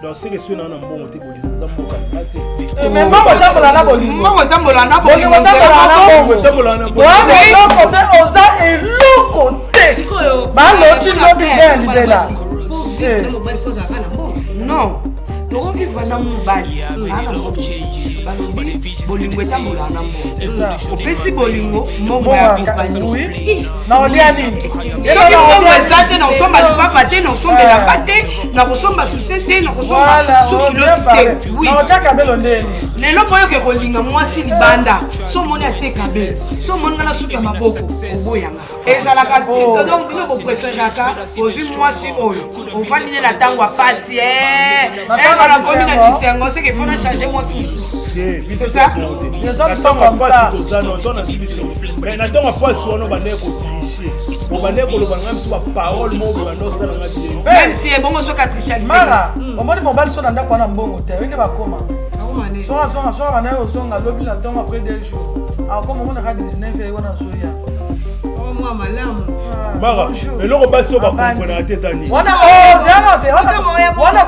Donc seke soki naa na mbongo te, bolingo eza mboka na nga te. Mais mbongo otambola na bolingo. Mbongo etambola na bolingo. Otambola na mbongo. Otambola na bolingo. Oza eloko te, oza eloko te. Baloti lobi nde ya libela. Non, tokovivre na mobali. Balobi bolingo etambola na mbongo. Opesi bolingo, mbongo ya kompani. Na olia nini? Soki mbongo eza te, na kosomba lipapa te, na kosomba elamba te, na kosomba suse te, na kosomba sukilo te. Oui. Na otia kabelo ndeni. Lelo mpo yoke kolinga mwasi libanda, so omoni atie kabelo, so omoni nga na suki ya maboko, oboyanga ezalaka te. Donc bino bopréféraka ozwi mwasi oyo ovandi nde na ntango ya pasi, banakomi na bisengo, seke faut na change mwasi mosusu. C'est ça? Na ntango ya pasi toza no to nazwi biso, mais na ntango ya pasi wana obandeki kotriche, obandeki koloba nga biso baparole moko boye, banda osala nga bien. Même si ebongo soki atrichaki. Mara, omoni mobali so na ndako wana mbongo te, oyende bakoma songa songa songa, banda ozonga lobi na ntongo, après 2 jours akoma, omonaka 19 ye wana azoya. Mwa malamu. Mara, eloko basi oyo bakomprenaka te eza nini? Wana ozana te, wana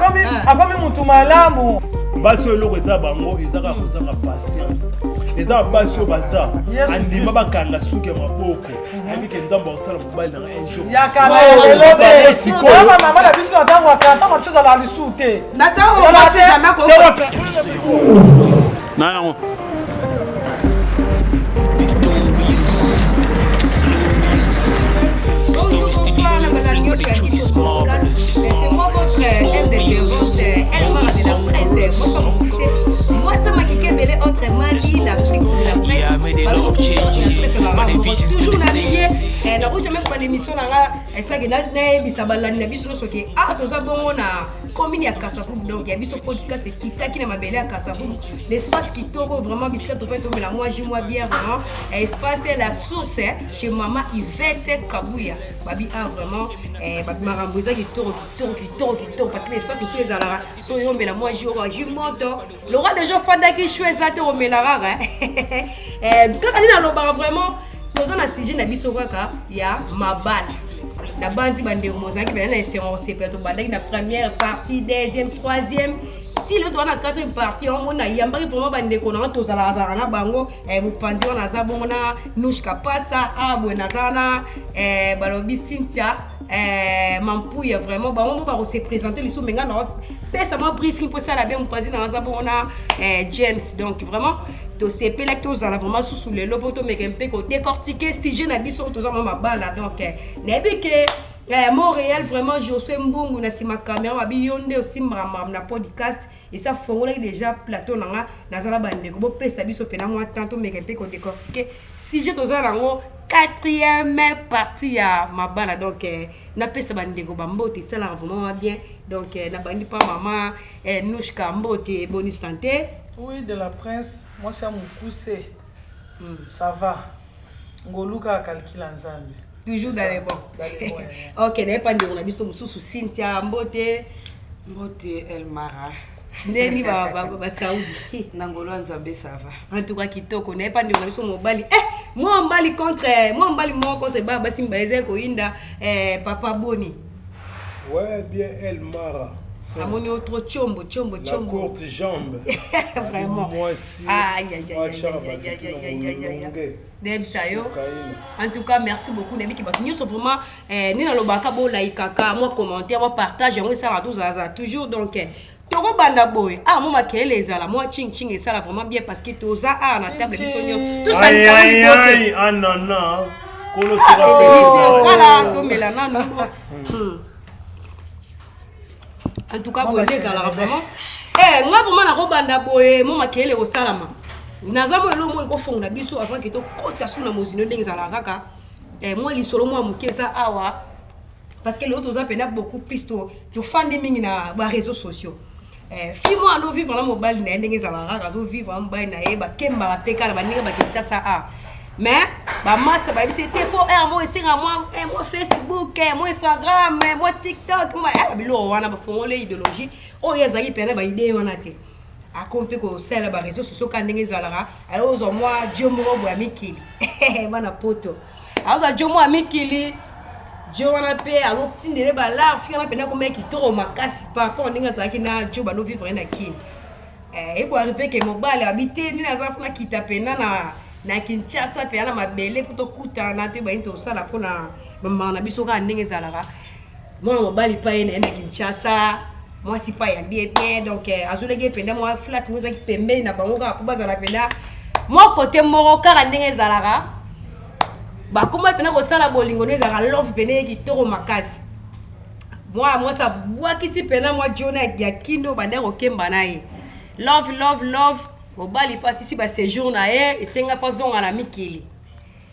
akomi mutu malamu. Basi oyo, eloko eza bango eza kaka kozanga patience. Eza basi oyo baza andima bakanga suki ya maboko, ayebi ke Nzambe akosala mobali nanga un jour. Yakala mama na biso na ntango ya kala, ntango na biso ezalaka lisusu te. Na ntango mwasi jamais. Na yango. C'est moi votre M de servante, Elmara de la presse. Moi, ça m'a quitté autrement dit la de la presse. Toujours na milieu, nakuti même pas l'émission nanga esaki nayebisa balandi na biso nyonso ke awa toza bongo na commune ya Kasavubu. Donc ya biso podcast ekitaki na mabele ya Kasavubu, l'espace kitoko vraiment, bisika tofai tomela mwa jus, mwa bière, vraiment espace La Source chez mama Yvette Kabuya. Babi a vraiment babi makambo eza kitoko kitoko kitoko kitoko, parce que l'espace etu ezalaka so oyombela mwa jus oyo, jus moto lokwa déjà ofandaki chou eza te, omela kaka kaka nini. Alobaka vraiment toza na sujet na biso kaka ya mabala. Nabandi bandeko mozalaki bena na esengo kosepela. Tobandaki na première partie, deuxième, troisième, ti lelo toza na quatrième partie. Omona yambaki vraiment bandeko nanga, tozalaka na bango. Mopanzi wana aza bongo na Nushka Pasa aboye, naza na balobi Cynthia Mampuya. Vraiment bango mo bakose présenter lisusu, me ngai na pesa mwa briefing mpo esala bien. Mopanzi na aza bongo na James. Donc vraiment tosepelaki tozala vraiment susu lelo mpo tomeka mpe kodécortiquer sujet na biso oyo toza mwa mabala. Donc nayebi ke Montréal vraiment Josue Mbungu na nsima caméra, babi yo nde osimbaka makambo na podcast. Esa fongolaki déjà plateau na nga, nazala bandeko bopesa biso mpena mwa temps tomeka mpe kodécortiquer sujet toza nango, quatrième partie ya mabala. Donc napesa bandeko bambote, esalaka vraiment bien. Donc nabandi mpa mama Nushka. Mbote, boni santé? Oui, de la prince, mwasi ya mokuse. Ça va, ngolu kaka kalkila Nzambe. Toujours dans les bons. Dans les bons, yeah. Ok, nayepa ndeko na biso mosusu Cynthia, mbote. Mbote, Elmara. Ndeni basaudi? Na ngolo ya Nzambe, ça va. En tout cas kitoko. Nayepa ndeko na biso mobali, mwa mbali contre mwa mbali moko contre bana basi mibale ezali koyinda. Papa, boni? Ouais, bien, Elmara. Amoni yo trop tshombo tshombo. La tshombo courte jambe. Vraiment. Mwasi. Aïe, aïe, aïe, aïe, aïe, aïe, aïe, aïe, aïe, aïe. Nayebisa yo, en tout cas merci beaucoup. Nayebiki bato nyonso vraiment nde nalobaka bolaikaka mwa commentaire, mwa partage, yango esalaka tozalazala toujours. Donc tokobanda boye awa, mwa makelele ezala, mwa ching ching esala vraiment bien, parce que toza awa na table biso nyonso tosalisaka liboke. Anana kolo. Voilà, tomela nanu. En tout cas boye nde ezalaka vraiment. Nga vraiment nakobanda boye, mo makelele ekosalama, naza mo eloko moko ekofongola biso avant ke tokɔta su na mozindo ndenge ezalaka kaka. Mwa lisolo mwa moke eza awa, parce que lelo toza mpena beaucoup plus tofandi mingi na baréseaux sociaux. Fille moko azovivre na mobali na ye ndenge ezalaka kaka, azovivre na mobali na ye, bakembaka mpe kaka na bandenge bakinshasa a, mais bamasa bayebisi te fo aire moko esenga mwa Facebook, mwa Instagram, mwa TikTok, mwa biloko wana. Bafongoli idéologie oyo ezalaki pene baidée wana te, akomi mpe kosalela baréseaux sociaux kaka ndenge ezalaka. Ayozwa mwa dio moko boye ya mikili, bana poto, azwa dio moko ya mikili. Jo wana mpe azotindele balar fille wana mpena akomaki kitoko makasi par rapport ndenge azalaki na jo bando vivre na Kini. Eko arrive ke mobali abi te nini aza funa kita pena na Kinshasa mpe na mabele mpo tokutana te bayini tosala mpona bamama na biso kaka ndenge ezalaka. Mwana mobali pa ye na ye na Kinshasa, mwasi pa yambi ye bien, donc azoleki ye mpenza mwa flat mo ezalaki pembeni na bango kaka mpo bazala mpenza mwa kote moko kaka ndenge ezalaka. Bakoma mpenza kosala bolingo nde ezalaka love mpena ye kitoko makasi. Mwana mwasi abwakisi mpena mwa jona ya Kindo banda kokemba na ye love love love. Mobali mpe asisi ba séjour na ye, esenga mpo azonga na mikili.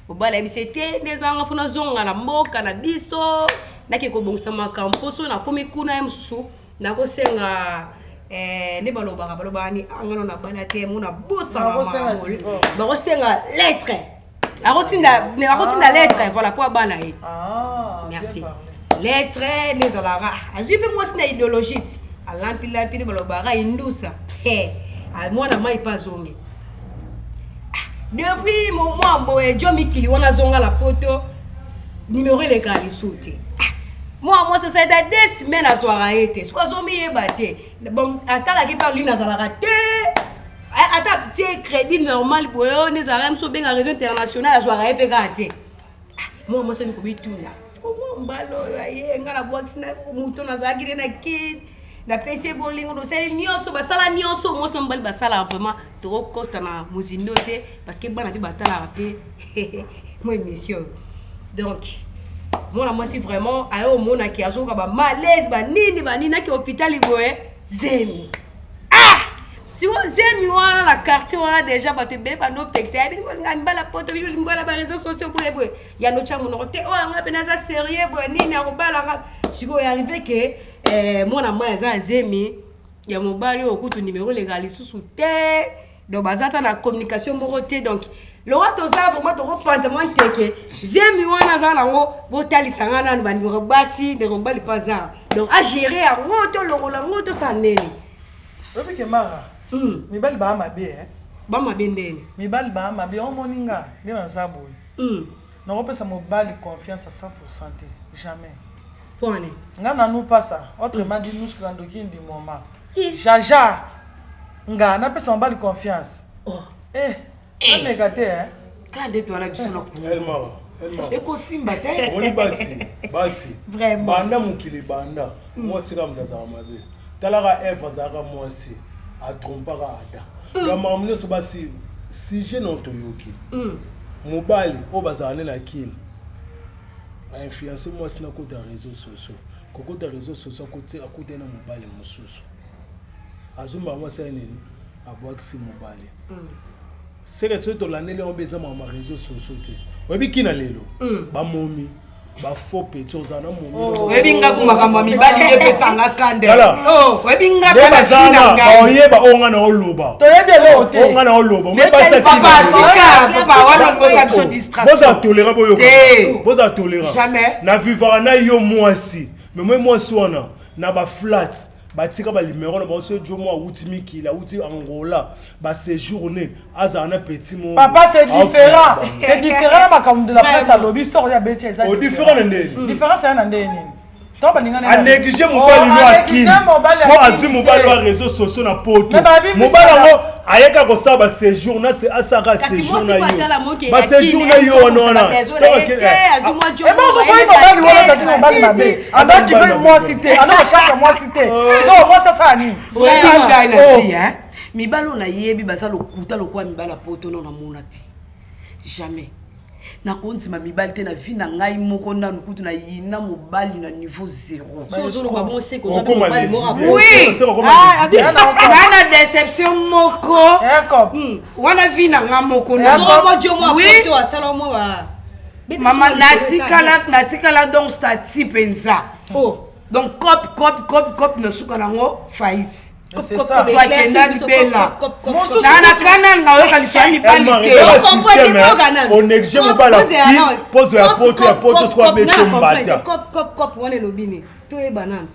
Mobali ayebisi ye te nde ezanga mpo nazonga na mboka na biso, nake kobongisa makambo mpo so nakomi kuna ye mosusu nakosenga nde balobaka ni angano na bana te mona bosana bakosenga lettre, akotinda lettre, voilà po abala ye. Merci. Lettre nde ezalaka azwi mpe mwasi na idéologie ti alampilampi nde balobaka indusa mwana mai mpe azongi. Depuis mwa boye jo mikili wana azonga na poto, numero elekaka lisusu te. Mwa mwasi asali ta 2 semaines azwaka ye te, soki azomiyeba te. Bon, atalaki mpe aline azalaka te, ata tie crédit normal boye oyo nde ezalaka mosu obenga réseau international, azwaka ye mpe kaka te. Mwa mwasi ami komituna siko mwa mbala oyo aye nga nabwakisi na moto nazalaki nde na Kini, napesi ye bolingo, tosali nyonso, basala nyonso, mwasi na mobali basalaka vraiment. Tokokota na mozindo te parce que bana mpe batalaka mpe mwa émission. Donc mwana mwasi vraiment aye omonaki azoyoka bamalaise banini banini, naki hôpital boye zemi. Siko zemi wana na quartier wana déjà bato ebele bando opekisa ya bino bolinga mibala poto, bino mibala ba réseaux sociaux boye boye, yando tya monoko te oyo anga mpe naza sérieux boye nini akobalanga. Sikoyo arrive ke mwana mai aza na zemi ya mobali oyo kutu numero eleka lisusu te, donc baza ata na communication moko te. Donc lokola toza vraiment tokopanza mwa nteke, zemi wana aza nango, botalisa nga nanu bandeko basi, ndeko mobali mpe aza, donc agere yango, tolongola yango, tosala ndeni? Oyebi ke Mara, mibali baa mabe. Bamabe ndeni? Mibali baa mabe. Omoni nga nde naza boye, nakopesa mobali confiance à 100 te, jamais. Pone nga nanu pasa, autrement dit nous ndoki ndi moma jaja, nga napesa mobali confiance, nameka te. Ka nde towana biso na ekosimba te. Omoni basi banda mokili banda, mwasi kaka moto azalaka mabe. Talaka Eve, azalaka mwasi, atrompaka Adam. Donc makambo nyonso basi sujet na toyoki mobali oyo bazalaka nde na Kini ainfluence mwasi na kota réseau sociaux, kokota réseau sociaux akutani na mobali mosusu, azombaka mwasi ya nini, abwakisi mobali. Seke soki tolandeli yango mpe eza makambo ya réseau sociaux te. Oyebi kina lelo bamomi bafaux petit ozala na momi. Oyebi nga ku makambo ya mibali nde epesanga kande. Oyebi nga mpe na vie na ngai oyeba oyo nga na oloba. Toyebi eloko te. Oyo nga na oloba. Papa, tika papa wana okosa biso distraction. Bozala tolérant, boyoka, bozala tolérant. Jamais. Na vivaka na yo mwasi, mais moi mwasi wana na baflat batika banimero na bango. So jo mo awuti mikili, awuti Angola, baséjourne, azala na petit mo. Papa, c'est différent, c'est différent na makambo de la presse alobi, histoire ya beti eza différent na ndeni? Différence eza na ndenge nini? To balingana anéglige mobali no akini po azwi mobali wa réseau sociaux na poto. Mobali yango ayeka kosala baséjour na asaka séjour na yo, baséjour na yo wana wana. Ebonso soki mobali wana azalaki mobali mabe, azalaki mpe mwasi te, aza koshaka mwasi te, sikoyo mwasi asala nini? Oyebi ngai na vie, mibali oyo nayebi baza lokuta lokola mibali ya poto no namona te, jamais nakondima mibali te na vie na ngai moko. Nanu kutu nayina mobali na niveau zéro. Oui, nga na déception moko wana vie na nga moko. Mama, natikala donc statut mpenza, donc cop cop cop cop na suka nango faillite. Akenda libela na kana nga oyoka liso ya mibali te. Onéglige mobali pozo ya poto ya poto soko abeti mbata. Wana elobi nini? Toyeba nanu.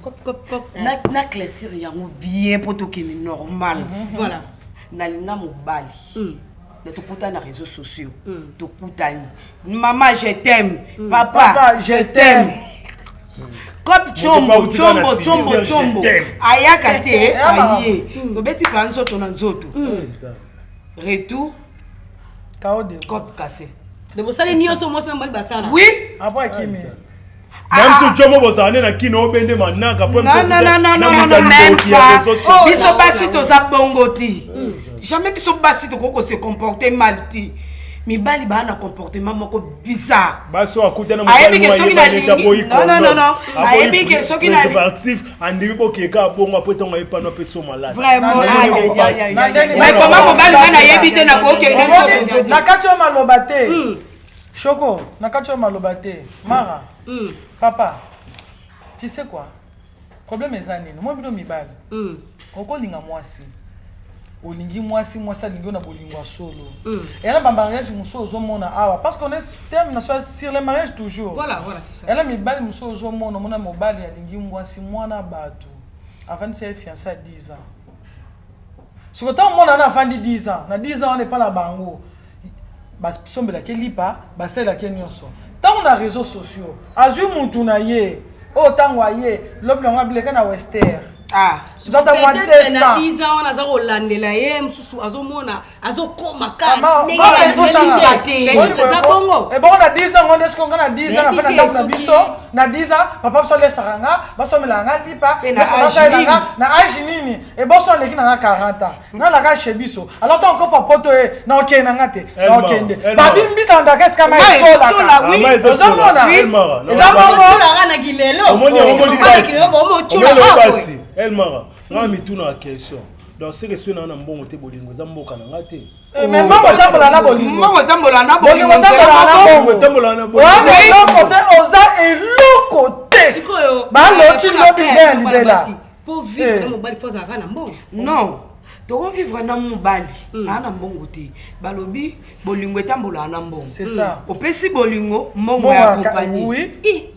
Na classir yango bien mpo tokende normal. Voilà. Nalinga mobali na tokutani na réseaux sociaux, tokutani, mama je t'aime, papa je t'aime. Cop chombo chombo chombo chombo ayaka te aye tobeti pa nzoto na nzoto retour cop cassé. Donc bosali nyonso mwasi na mobali basala. Oui. Après akimi. Même si jomo bozala nde na kino obende manaka po biso basi toza bongo ti jamais biso basi tokoki kose comporter mal ti. Mibali baa na comportement moko bizarre. Basi oyo akutana ayebi ke soki nalingi, non non non, ayebi ke soki na préservatif andimi bokeka bongo apres ntango ayepano apesi yo malade. Vraiment, mais comment mobali nga nayebi te nakokende nzoto? Na kati oyo maloba te, Shoko, na kati oyo maloba te, Mara. Papa, tu sais quoi, problème eza nini? Moi bino mibali okolinga mwasi, olingi mwasi, mwasi alingi yo na bolingo ya solo. Eya na bamariage mosusu ozomona awa, parce qu'on est thème na sur les mariages toujours. Voilà, c'est ça. Eya na mibali mosusu ozomona, omona mobali alingi mwasi, mwana bato avandisi ye fiancé ya 10 ans. Siko ntango mwana wana avandi 10 ans, na 10 ans wana epa na bango basombelaki lipa, basalelaki nyonso. Ntango na réseaux sociaux azwi mutu na ye oyo, ntango aye lobi nango abileka na wester. Ah. Nzota mwa Peut-être na 200. 10 ans wana aza kolandela ye mosusu, azomona azokoma. Mama, eza bongo. Ebongo na 10 ans ngo nde siko nga na 10 ans na fe na Nayebi te, ndako na soki- biso na 10 ans, papa biso alesaka nga, basomelaka nga lipa. Pe na nyonso age basalela nga nini? na age nini? Eboso aleki na nga 40 ans, nalaka chez biso. Alors ntango kopa poto ye na okende na nga te, na Elmar, okende Elmar. babimbisa ndaka esika ma Ma etolaka. etolaka, oui. Ozomona eza bongo. Otolaka na kilelo. Omoni omoni basi. Omotyola. Omoni basi, Elmara, nga mituna ya question. Donc seke soki naa na mbongo te, bolingo eza mboka na nga te. Eh, mais mbongo otambola na bolingo. Mbongo otambola na bolingo bolingo otambola na Bolingo mbongo. etambola na bolingo. Oza eloko te, oza eloko te. Sikoyo baloti lobi nde ya libela. Po vivre Eh. na mobali, fo azalaka na mbongo? Non, tokovivre na mobali aa na mbongo te. Balobi bolingo etambolaka na mbongo. C'est ça. Opesi bolingo, mbongo Mbongo ya ya compagnie. Oui,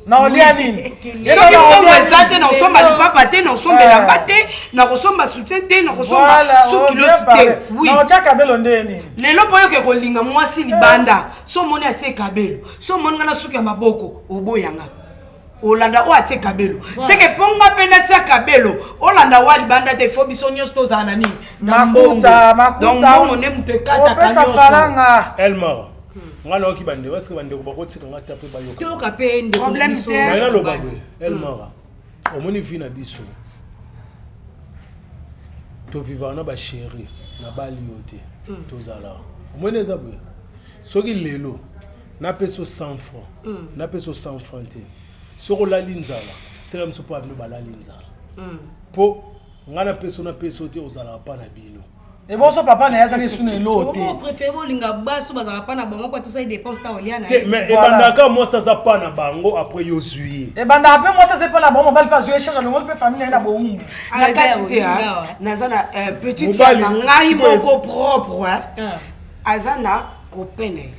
na olia nini? Soki mbongo eza te, na kosomba lipapa te, na kosomba Eh. elamba te, na kosomba soutien te, na kosomba sous-culotte te. Oui. Na otia kabelo nde nini? Lelo mpo oyoke kolinga mwasi libanda, so omoni atie kabelo, so omoni nga na suki ya maboko, oboyanga, olanda oyo atie kabelo. Seke mpo nga mpe natia kabelo, olanda wa libanda te. Fo biso nyonso tozala na nini? Na mbongo. Makuta, makuta. Donc mbongo nde moto ekataka opesa nyonso. falanga. Elmara, nga nayoki bandeko eske bandeko bakotika nga te mpe bayoka. Toyoka mpe ndeko na Problème biso. te. Naye naloba boye, Elmara, omoni vie na biso tovivaka na bachéri na bali yo te, tozalaka. Omoni eza boye, soki lelo napesi yo 100 franc, napesi yo 100 franc te, soki olali nzala, sela mosu mpo abino balali nzala, mpo ngai napesi yo, napesi yo te, ozalaka mpa na bino. Ebonso papa na ye aza na esu na eloo te. Préféré bolinga baso bazalaka mpa na bango po tosali dépense ta olia na Te ye. mais Voilà. ebandaka mwasi aza mpa na bango, après yo zwi ye. Ebandaka mpe mwasi aza epa na bango, mobali mpe azwi échange, alongoli mpe famille na ye na bowumbu. Na Ah, eza ya kati te. kolinga, Ah, ouais. naza na petite Mobali, sœur na ngai sikoyo moko propre, hein. Ah. Aza na copain na ye,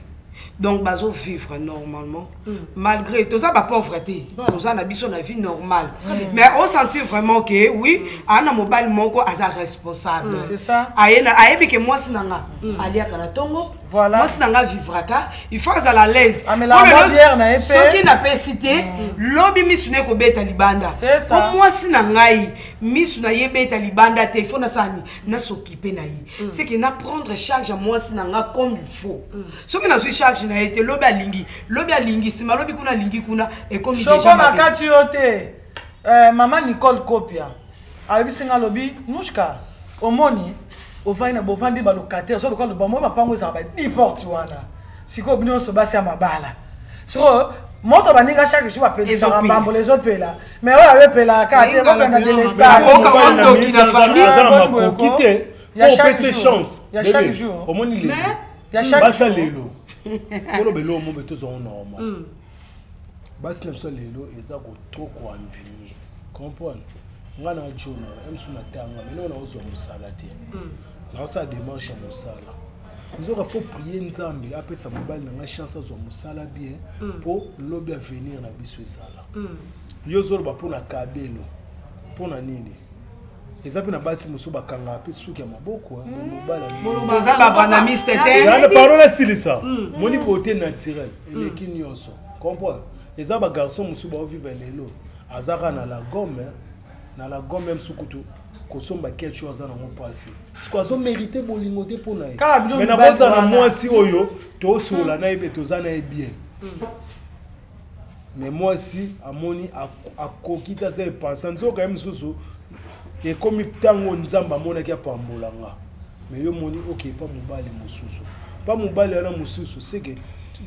donc bazovivre normalement malgré toza bapauvre te, toza na biso na vie normale, mais osentir vraiment que oui, aa na mobali moko aza responsable. C'est ça. Aye na ayebi ke mwasi na nga aliaka na ntongo, Voilà. mwasi na nga vivraka, il faut azala à l'aise. Amelaka Mpo mwa lelo, bière na ye mpe. soki napesi te, lobi misu na ekobeta libanda. C'est ça. Po mwasi na ngai misu na ye ebeta libanda te, il faut nasala nini? Nasokipe na ye. C'est que na prendre charge ya mwasi na nga comme il faut. Soki nazwi charge na ye te, lobi alingi, lobi alingi, nsima lobi kuna alingi kuna, ekomi Shoko déjà na mabe. kati yo te. Eh, mama Nicole Kopia ayebisi nga, alobi: "Nushka, omoni ovandi na bovandi balocataire so lokola bamo mapango ezalaka ba 10 porte wana. Sikoyo bino nyonso basi ya mabala, sikoyo moto baninga chaque jour bapelisaka Ezopela. mbambola ezopela, mais oyo ayopelaka te, Bayingala bokenda biloko. delestar." Akoka Mobali na ondoki mingi na famille. aza na Ah, makoki te. Ya Fo chaque opese jour. chance. Ya Bébé, chaque jour. omoni lelo Ya chaque basa jour. lelo koloba eloko mobe tozwango normal. Basi na biso lelo eza trop koenvie, comprendre nga na jona mosu natanga melo, naozwa mosala te, naosala démarche ya mosala. Nzoka faut prier Nzambe apesa mobali na ngai chance azwa mosala bien, mpo lobi avenir na biso ezala. Yo ozoloba mpo na kabelo, mpo na nini? Eza mpe na basi mosusu bakangaka mpe suki ya maboko, mobali Toza babanamiste te. Ezala parole esilisa moni beauté naturelle eleki nyonso, comprendre? Eza bagarçon mosusu baovivre lelo. Aza kaka na la gomme, na la gomme meme sukutu kosomba ketch oyo aza nango mpasi. Siko azo mérite bolingo te mpo na ye. Kaka bino Mais mibali nakozala na wana. mwasi oyo tosolola na ye mpe toza na ye bien. Mais mwasi amoni akoki te aza epansa nzoka ye mosusu ekomi ntango nzambe amonaki apambola nga. Mais yo moni oke pa mobali mosusu. Pa mobali wana mosusu seke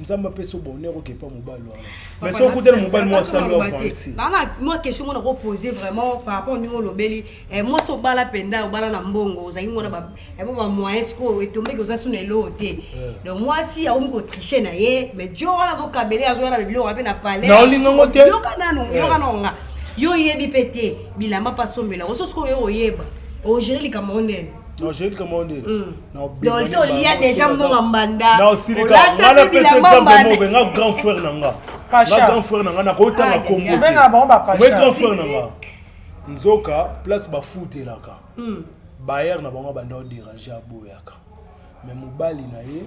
nzambe apesi yo bonheur oke pa mobali wana. Mais soki okutani mobali mwa asali yo avanti. Bana moi question mona ko poser vraiment par rapport ndenge olobeli eh, mwasi obala mpenza obala na mbongo ozalaki mona ba eh, ba moyen sikoyo etombeki oza suna eloko te donc mwasi akomi kotriche na ye mais jo wana azokabele azoya na biloko mpe na palais Na olinga ngo te. yoka nanu yoka nanu nga yo oyebi mpe te bilamba mpe asombela oso sikoyo yo oyeba ogere likambo ngo ndeni Non, j'ai likambo ngo ndeni. Donc, si olia déjà mbongo mbanda, Na osilika. olata Nga mpe napesa bilamba exemple mbanda. moko, nga grand frère na nga. Pacha. Nga grand frère na nga nakotanga Ah, Congo te. Obengaka bango ba Pacha. Moi grand frère na nga. Nzoka place bafutelaka. Bayer na bango banda odéranger aboyaka. Mais mobali na ye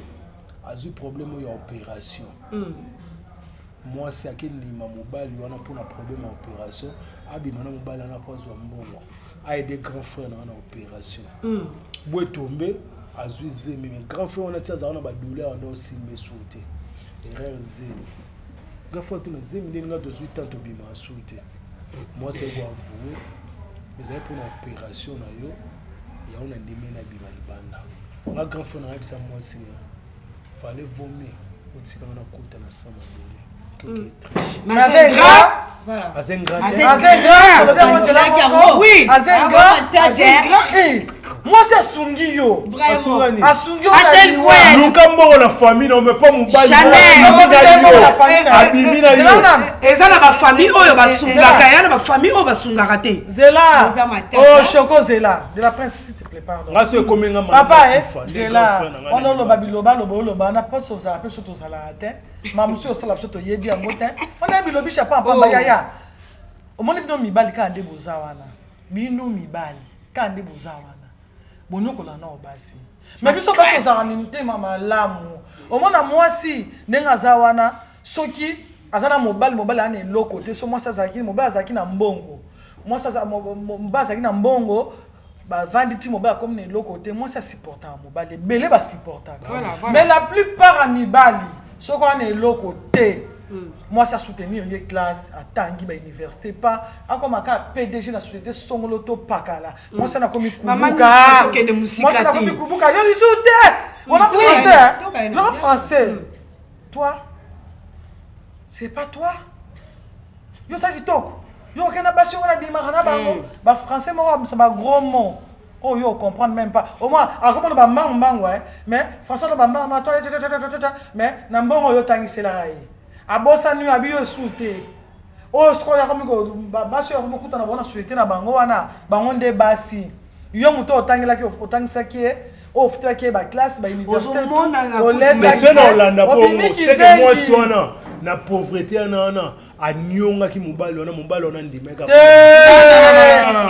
azwi problème oyo ya opération. Mwasi akendima mobali wana mpona problème ya opération, abima na mobali wana mpo azwa mbongo. Aide grand frère na nga na opération. Bo etombe azwi zemi, mais grand frère wana ti azalaka na badouleur wana osimba esu te. Erreur zemi. Grand frère tuna zemi ndenge nga tozwi temps tobima asu te. Mwasi ayeko avoue ezali mpona opération na yo yango na ndimi na bima libanda. Nga grand frère na nga yebisa mwasi na fallait vomir otikanga na kota na sama bole. Kioke triche. Mais aza ingrat. Voilà. Aza ingrat. Aza Aza ingrat. Olobi yango nzela moko. Oui. Aza ingrat. Aza ingrat. Eh, mwasi asungi yo. Vraiment. Asungani. Asungi yo À na tel liwa. point. Luka mbongo na famille na mais pas mobali. Chanel. Abimi na Mbongo na yo. famille na ye. Abimi na Zela yo. nanu. Eza na bafamille oyo basungaka, ya na bafamille oyo basungaka te. Zela. Oza matata. Oh, Choco Zela. De la prince, s'il te plaît, pardon. Nga so ekomi nga Papa, mama eh, kufa. Nde grand Zela. frère na nga Wana na oloba biloba loba oloba na poso ozala pe biso tozalaka te. Ma mosusu osala biso toyebi yango te. Wana bilobi chapa pamba yaya. Omoni bino mibali kaka nde boza wana. Bino mibali kaka nde boza wana. Bonyokola na basi. Mais biso basi tozalaka na mitema malamu. Omona mwasi ndenge aza wana soki aza na mobali, mobali aza na eloko te. So mwasi azalaki, mobali azalaki na mbongo. Mwasi aza mobali azalaki na mbongo, bavandi ti mobali akomi na eloko te, mwasi asupportaka mobali, ebele basupportaka. Voilà, voilà. Mais la plupart ya mibali soki wana eloko te, mwasi asoutenir ye classe, atangi bauniversité pa akoma kaka PDG na société songolo to pakala. Mwasi wana akomi Mama kubuka. Nisi, tokende mosika Mwasi wana akomi te. kubuka yo lisu te. Wana Oui. français, Tokende. hein? Wana français. Toi, c'est pas toi. Yo sa kitoko. Yo okenda basi wana bimaka na bango. Ba français moko babimisa ba gros mots. Oh, yo comprendre même pas. Au moins, akomona ba mbangu mbangu, hein. Mais français no ba mbangu ma toi toi toi toi toi toi. Mais na mbongo yo tangiselaka ye. Abosani yo abi yo su te. Oyo sikoyo akomi ko basi oyo akomi kokutana bango na société na bango wana, bango nde basi. Yo moto otangelaki, otangisaki ye, oyo ofutelaki ye ba classe, ba université, Ozomona na olesaki Mais soki na ye, olanda bongo, obimi seke kizengi. mwasi wana na pauvreté wana wana anyongaki mobali wana, mobali wana andimaki. Te,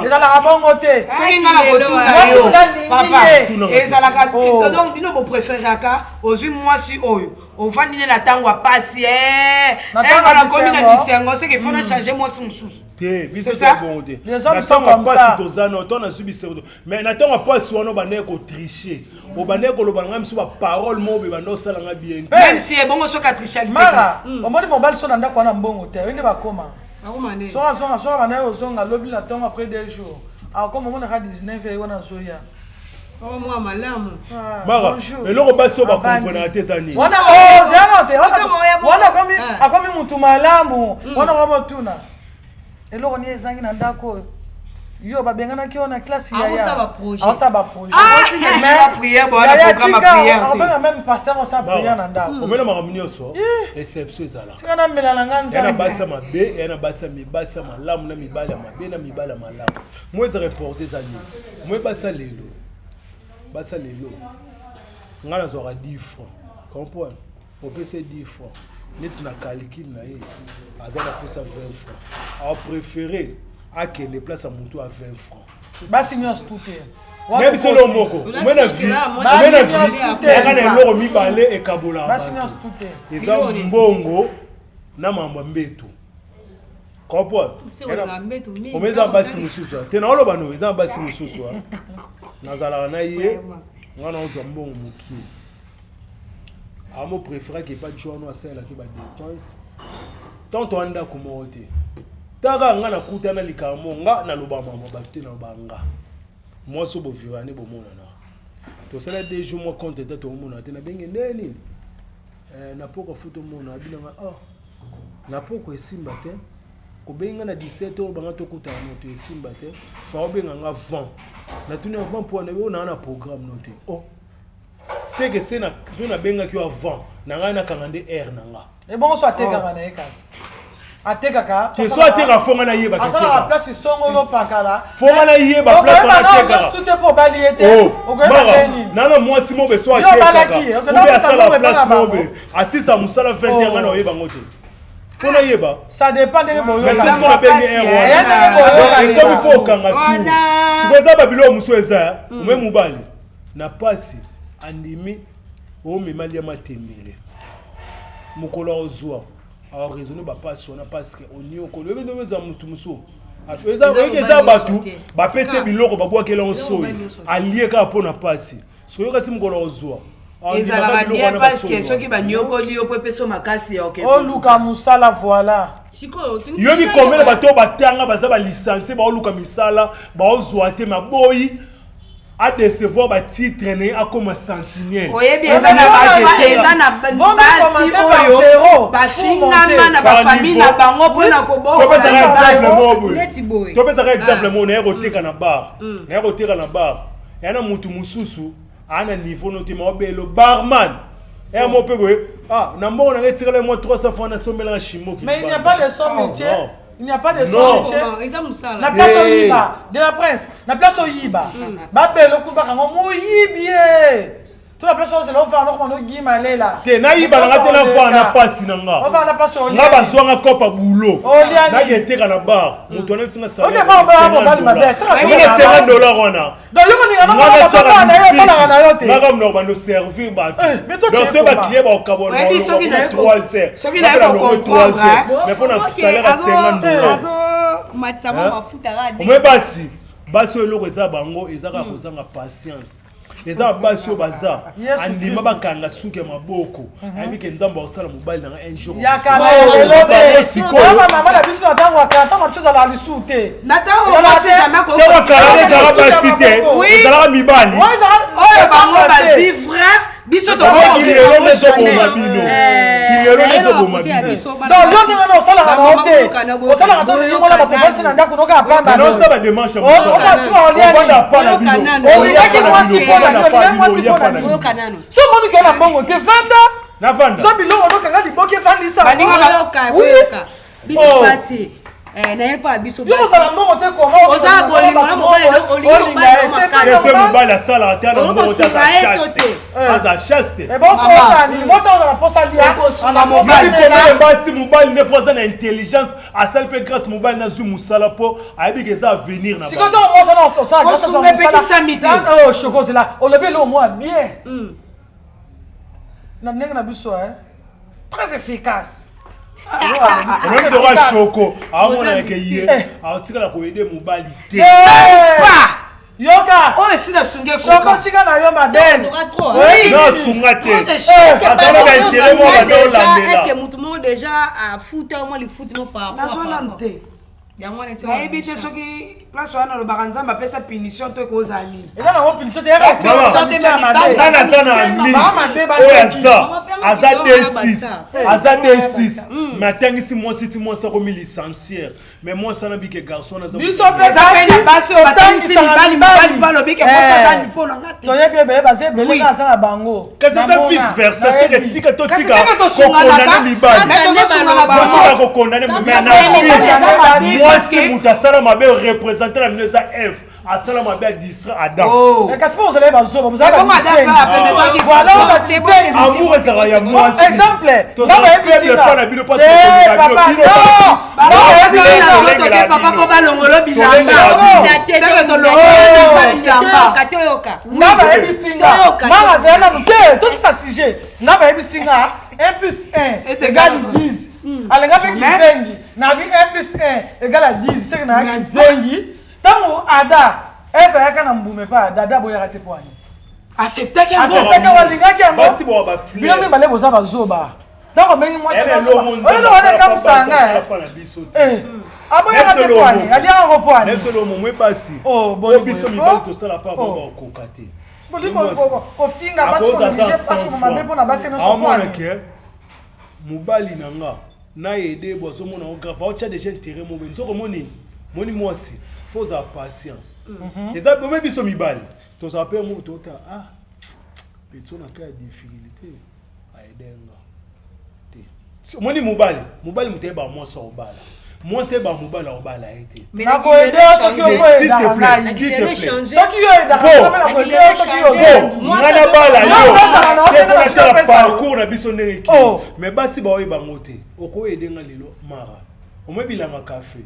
ezalaka bongo te. Soki nga na kotuna Mwasi yo, kuna alingi papa, ye. Tuna. ezalaka Oh. donc bino bopréféraka ozwi mwasi oyo ovandi nde na ntango ya pasi, eh, Na eh, ntango nga ya nakomi na bisengo. bisengo, seke faut na changer mwasi mosusu. Te, biso C'est ça? toza bongo te. Les hommes Na sont ntango ya comme pasi ça. toza na ntango nazwi bisengo, mais na ntango ya pasi wana obandaki kotriche, obandaki koloba na ngai miso baparole moko boye banda osala ngai bien te. Même si ebongo soki atrichaki te, Mara, kasi. omoni mobali so na ndako wana mbongo te, oyo nde bakoma. Akoma nde. Soki azonga, soki abandaki kozonga lobi na ntongo après 2 jours, akoma omonaka 19 ye wana azoya. Oh, mwa malamu. Ah, Mara, bonjour. eloko basi oyo Avandi. bakomprenaka te eza nini? Wana oh, zela te, wana Wana moya bongo. wana akomi Ah. akomi mutu malamu. Wana akomi otuna. Eloko nini ezangi na ndako oyo? Yo babenganaki yo na classe yaya. Aosala ba projet. Aosala ba projet. Ah, mais prière, bo wana Yaya programme ya tika, prière te. akobenga même pasteur osala prière na ndako. Omena makambo nyonso exception ezala. Tika namela na nga Ya na nzambe. basi ya mabe, ya na basi ya mibasi ya malamu, na mibali ya mabe na mibali ya malamu. Mo eza reporte eza nini? Mo basi ya lelo, basi ya lelo, ngai nazwaka 10 francs, comprendre, opesa ye 10 francs neti na calcul na ye aza na posa 20 francs, apréféré akende place ya motu ya 20 francs. Basi nyonso tu te. Na biso eloko moko Ola ome na soki vie, eza mwasi ome na nyonso vie te. yaka na eloko mibale ekabolaka Basi bato. nyonso tu te. Eza Biloko nini? mbongo na mambo ya mbeto. Comprendre? Ome eza basi mosusu te naoloba no eza basi mosusu nazalaka na ye nga naozwa mbongo mokie amo préféraki epa joano asalelaki badepense tant toa ndako moko te taka nga nakutana likambo nga naloba mama bato te naloba nga mwasi oyo bovirani bomonana tosala deux jours mwa compte te toomona te nabenge nde nini eh, na poko futa omona abinanga oh na poko esimba te obengi nga na 17 oyo banga tokutana moto esimba te fa obenga nga vent natuni avant mpo wana oyo naa na programme no te oh seke se na so nabengaki yo avant na ngai nakanga nde aire na nga ebongo so atekaka na ye kasi atekaka te so ateka fo nga nayeba asalaka place songolo pakala fo nga nayeba place wana atekaka tout te mpo obali ye te oh, okoyeba te nini nana mwasi mobe so atekaka obe asala place mobe asisa mosala 20 heures nga na oyeba ngo te fo nayeba ça dépend ndenge boyokaekomi fo okanga tu sikoyo eza babiloko mosusu eza ome mobali na pasi andimi omema lia matembele mokolo akozwa aoraisonne bapasi wana parce que oniokoli oyebi ndenge eza motu mosusu oyoki eza bato bapesi biloko babwakela yango soyi alie kaka mpo na pasi soki oyokasi mokolo akozwa ezalaka bien parce que soki baniokoli yo mpo epesa makasi ya oke oluka mosala voilà yo mikomela bato oyo batanga baza balicencie baoluka misala baozwa te maboyi a décevoir ba titre na ye akoma sentinelle oyebi eza na eza na basi oyo bafingama na bafamille na bango mpona kobokotopesaka exemple moko boye topesaka exemple moko naye koteka na bar naye koteka na bar ya na mutu mosusu aa na niveau no te maobelo barman ya mo mpe boye ah na mbongo na ngai etikala mwa 300 francs nasombelaka shimoki mais il n'y a pas de son métier oh, Il n'y a pas de son métier. Eza musala. Na place oyiba, de la presse, na place oyiba. Babelo kumba kango muyibi. To na place ozela ovanda okoma nogima lela. Te nayiba na nga te navanda na pasi na nga. Ovanda na pasi olia. Nga bazwanga kopa boulot. Olia. Nake teka na bar. Moto wana bisinga salaire. Oke ba ba mobali mabe. Saka dollar wana. Donc yo koninga na mwana bato na yo osalaka na yo te. Nga kaka bando servir bato. Donc soki ba client ba okabona Oyebi soki na 3 heures. Soki na yo comprendre. Mais pona salaire ya 50 dollars. Matisa mwa mafuta kaka. Omwe basi basi oyo eloko eza bango eza kaka kozanga patience. Eza basi oyo baza andima bakanga suki ya maboko ayebi ke nzambe akosala mobali nanga un jour. Ya kala elobe sikoyo mama na biso na ntango ya kala ntango na biso ezalaka lisusu te. Na ntango mwasi jamais ko. Ntango kala ezalaka basi te ezalaka mibali. Oyo bango ba vivre biso tokilelo nde ezoboma bino kilelo nde ezoboma bino. Donc yo ndenge wana osalaka na yo te osalaka te olingi mona bato ovandisi na ndako noka ya pamba osala bademarche osala bino olingaki mwasi mpona nini olingaki mwasi mpona nini so omoni ke na mbongo te vanda navanda zwa biloko nokanga liboki evandisa biso pasi naye mpo ya biso yo kozala mbongo te koma oza bolingo na mobali olingi mobali makasi mobali asalaka te ana mbongo te aza chaste aza chaste komele basi mobali nde mpo aza na intelligence asali mpe grâce mobali nazwi mosala mpo ayebi ke eza avenir na kosunga epekisami te shokozela olobi eloko mwa bien na ndenge na biso très efficace omemi toka shoko aomonanake ye aotikala koyede mobali te yoka oyo esi nasungi ekoka tika na yo mabele nasunga te azala na intérêt moko banda olandela motu moko déjà afuta mwa lifuti mo par nazwa nanu te nayebi te soki place wana olobaka nzambe apesa punition to ekozala nini eza nango punition te nga naza na ami oyo aza aza d6 aza d6 mais atangisi mwasi ti mwasi akomi licenciere mais mwasi wana bike garçon naza biso mpe na basi oyo batangisi mibali mibali mpe alobi ke mwasi aza niveau na nga te toyebi ebele baza ebele nga aza na bango kasi eza vice versa seke tika totika kokondane mibali totika kokondane mais na mwasi moto asala mabe représente na bino eza f asala mabe adistra adam kasi mpo ozalaki bazoba amour ezalaka ya mwasi exemple tozafaible na bino papa mpo balongolo bilamba nga bayebisi nga nga nazala nanu te tosisa sujet nga bayebisi nga 1 plus 1 égale 10. Alinga mpe kizengi. Na bi 1 plus 1 égale à 10, seke na kizengi. Ntango Ada, Eve ayaka na mbume epai Ada, Ada aboyaka te mpo ani. Acceptaki yango. Acceptaki yango, alingaki yango. Basi bwa ba fleur. Bino mibale boza bazoba. Ntango obengi mwasi Ene na zoba, elongo nzambe oyo wana asala pa ekamwisaka basi, ngai. asala pa na biso te. Eh, aboyaka te Nefsolo mpo ani, omo. aliaka yango mpo ani. Nefsolo omo, mwe basi. Oh, boni Oyo biso boye, mibali oh. tosala pa Oh. bango bakoka te. Boli Mwasi. kofinga basi, Akoza konéglige aza basi, 100 mabe mpona basi nyonso mpo Aomona ani. ke mobali na nga na aide bo azomona ngo grave, aotya déjà intérêt mo boye. Nzoko moni moni mwasi fo ozala patient. Eza ome biso mibali tozala mpe mo tota, ah, petso na ka ya difficulté aide nga te. Omoni mobali, mobali moto ayebaka mwasi akobala, mwasi ayebaka mobali akobala ye te. Nakoyede yo soki S'il te okoyedaka plaît, ngai. s'il te plaît. Soki yo oyedaka Po. ngai, nakoyede yo soki yo ozengi. Nga nabala Yo, yo ozala na Se oteka fo na natala opesa yo. parcours na biso ndenge ekei. Oh. Mais basi baoyeba yango te. Okoyede nga lelo mara omoi bilanga kafe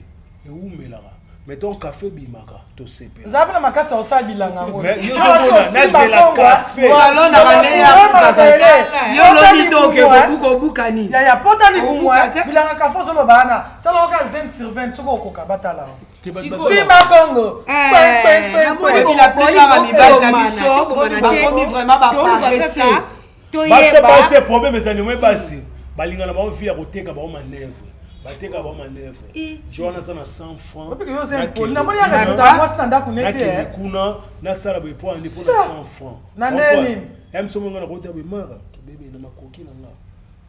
ewumelaka, mais ton kafe ebimaka, tosepela. Ozala mpe na makasi ya kosala bilanga yango. Mais yo Awa ozomona, soki osimba nazela kongo, kafe. Olonaka ndenge ya Olonaka kobukaka te. ele. Yo Pota oloni to oke libumu, eh. kobuka obukani. Yaya, pota libumu, Obuka eh. te. Bilanga kafe ozoloba wana, sala oka 20 sur 20 soki okoka batala yo. Te bato Sikoyo. Simba Congo. Eh, Peng, peng, peng, namoni peng. Oyebi la plupart ya mibali na biso Tobomana te. bakomi vraiment Toluka baparesse. kaka basi toyeba. basi problème ezali mwe basi balingana bango vie ya koteka bango manœuvre, bateka bango manœuvre. Jo wana aza na 100 francs. Oyebi ke yo oza impoli. Namoni ya respectaka mwasi na ndako ne te, Nakende eh. kuna nasala boye po andi mpona 100 francs. Na nde nini? Ya miso monga nakota boye mara bebe na makoki na nga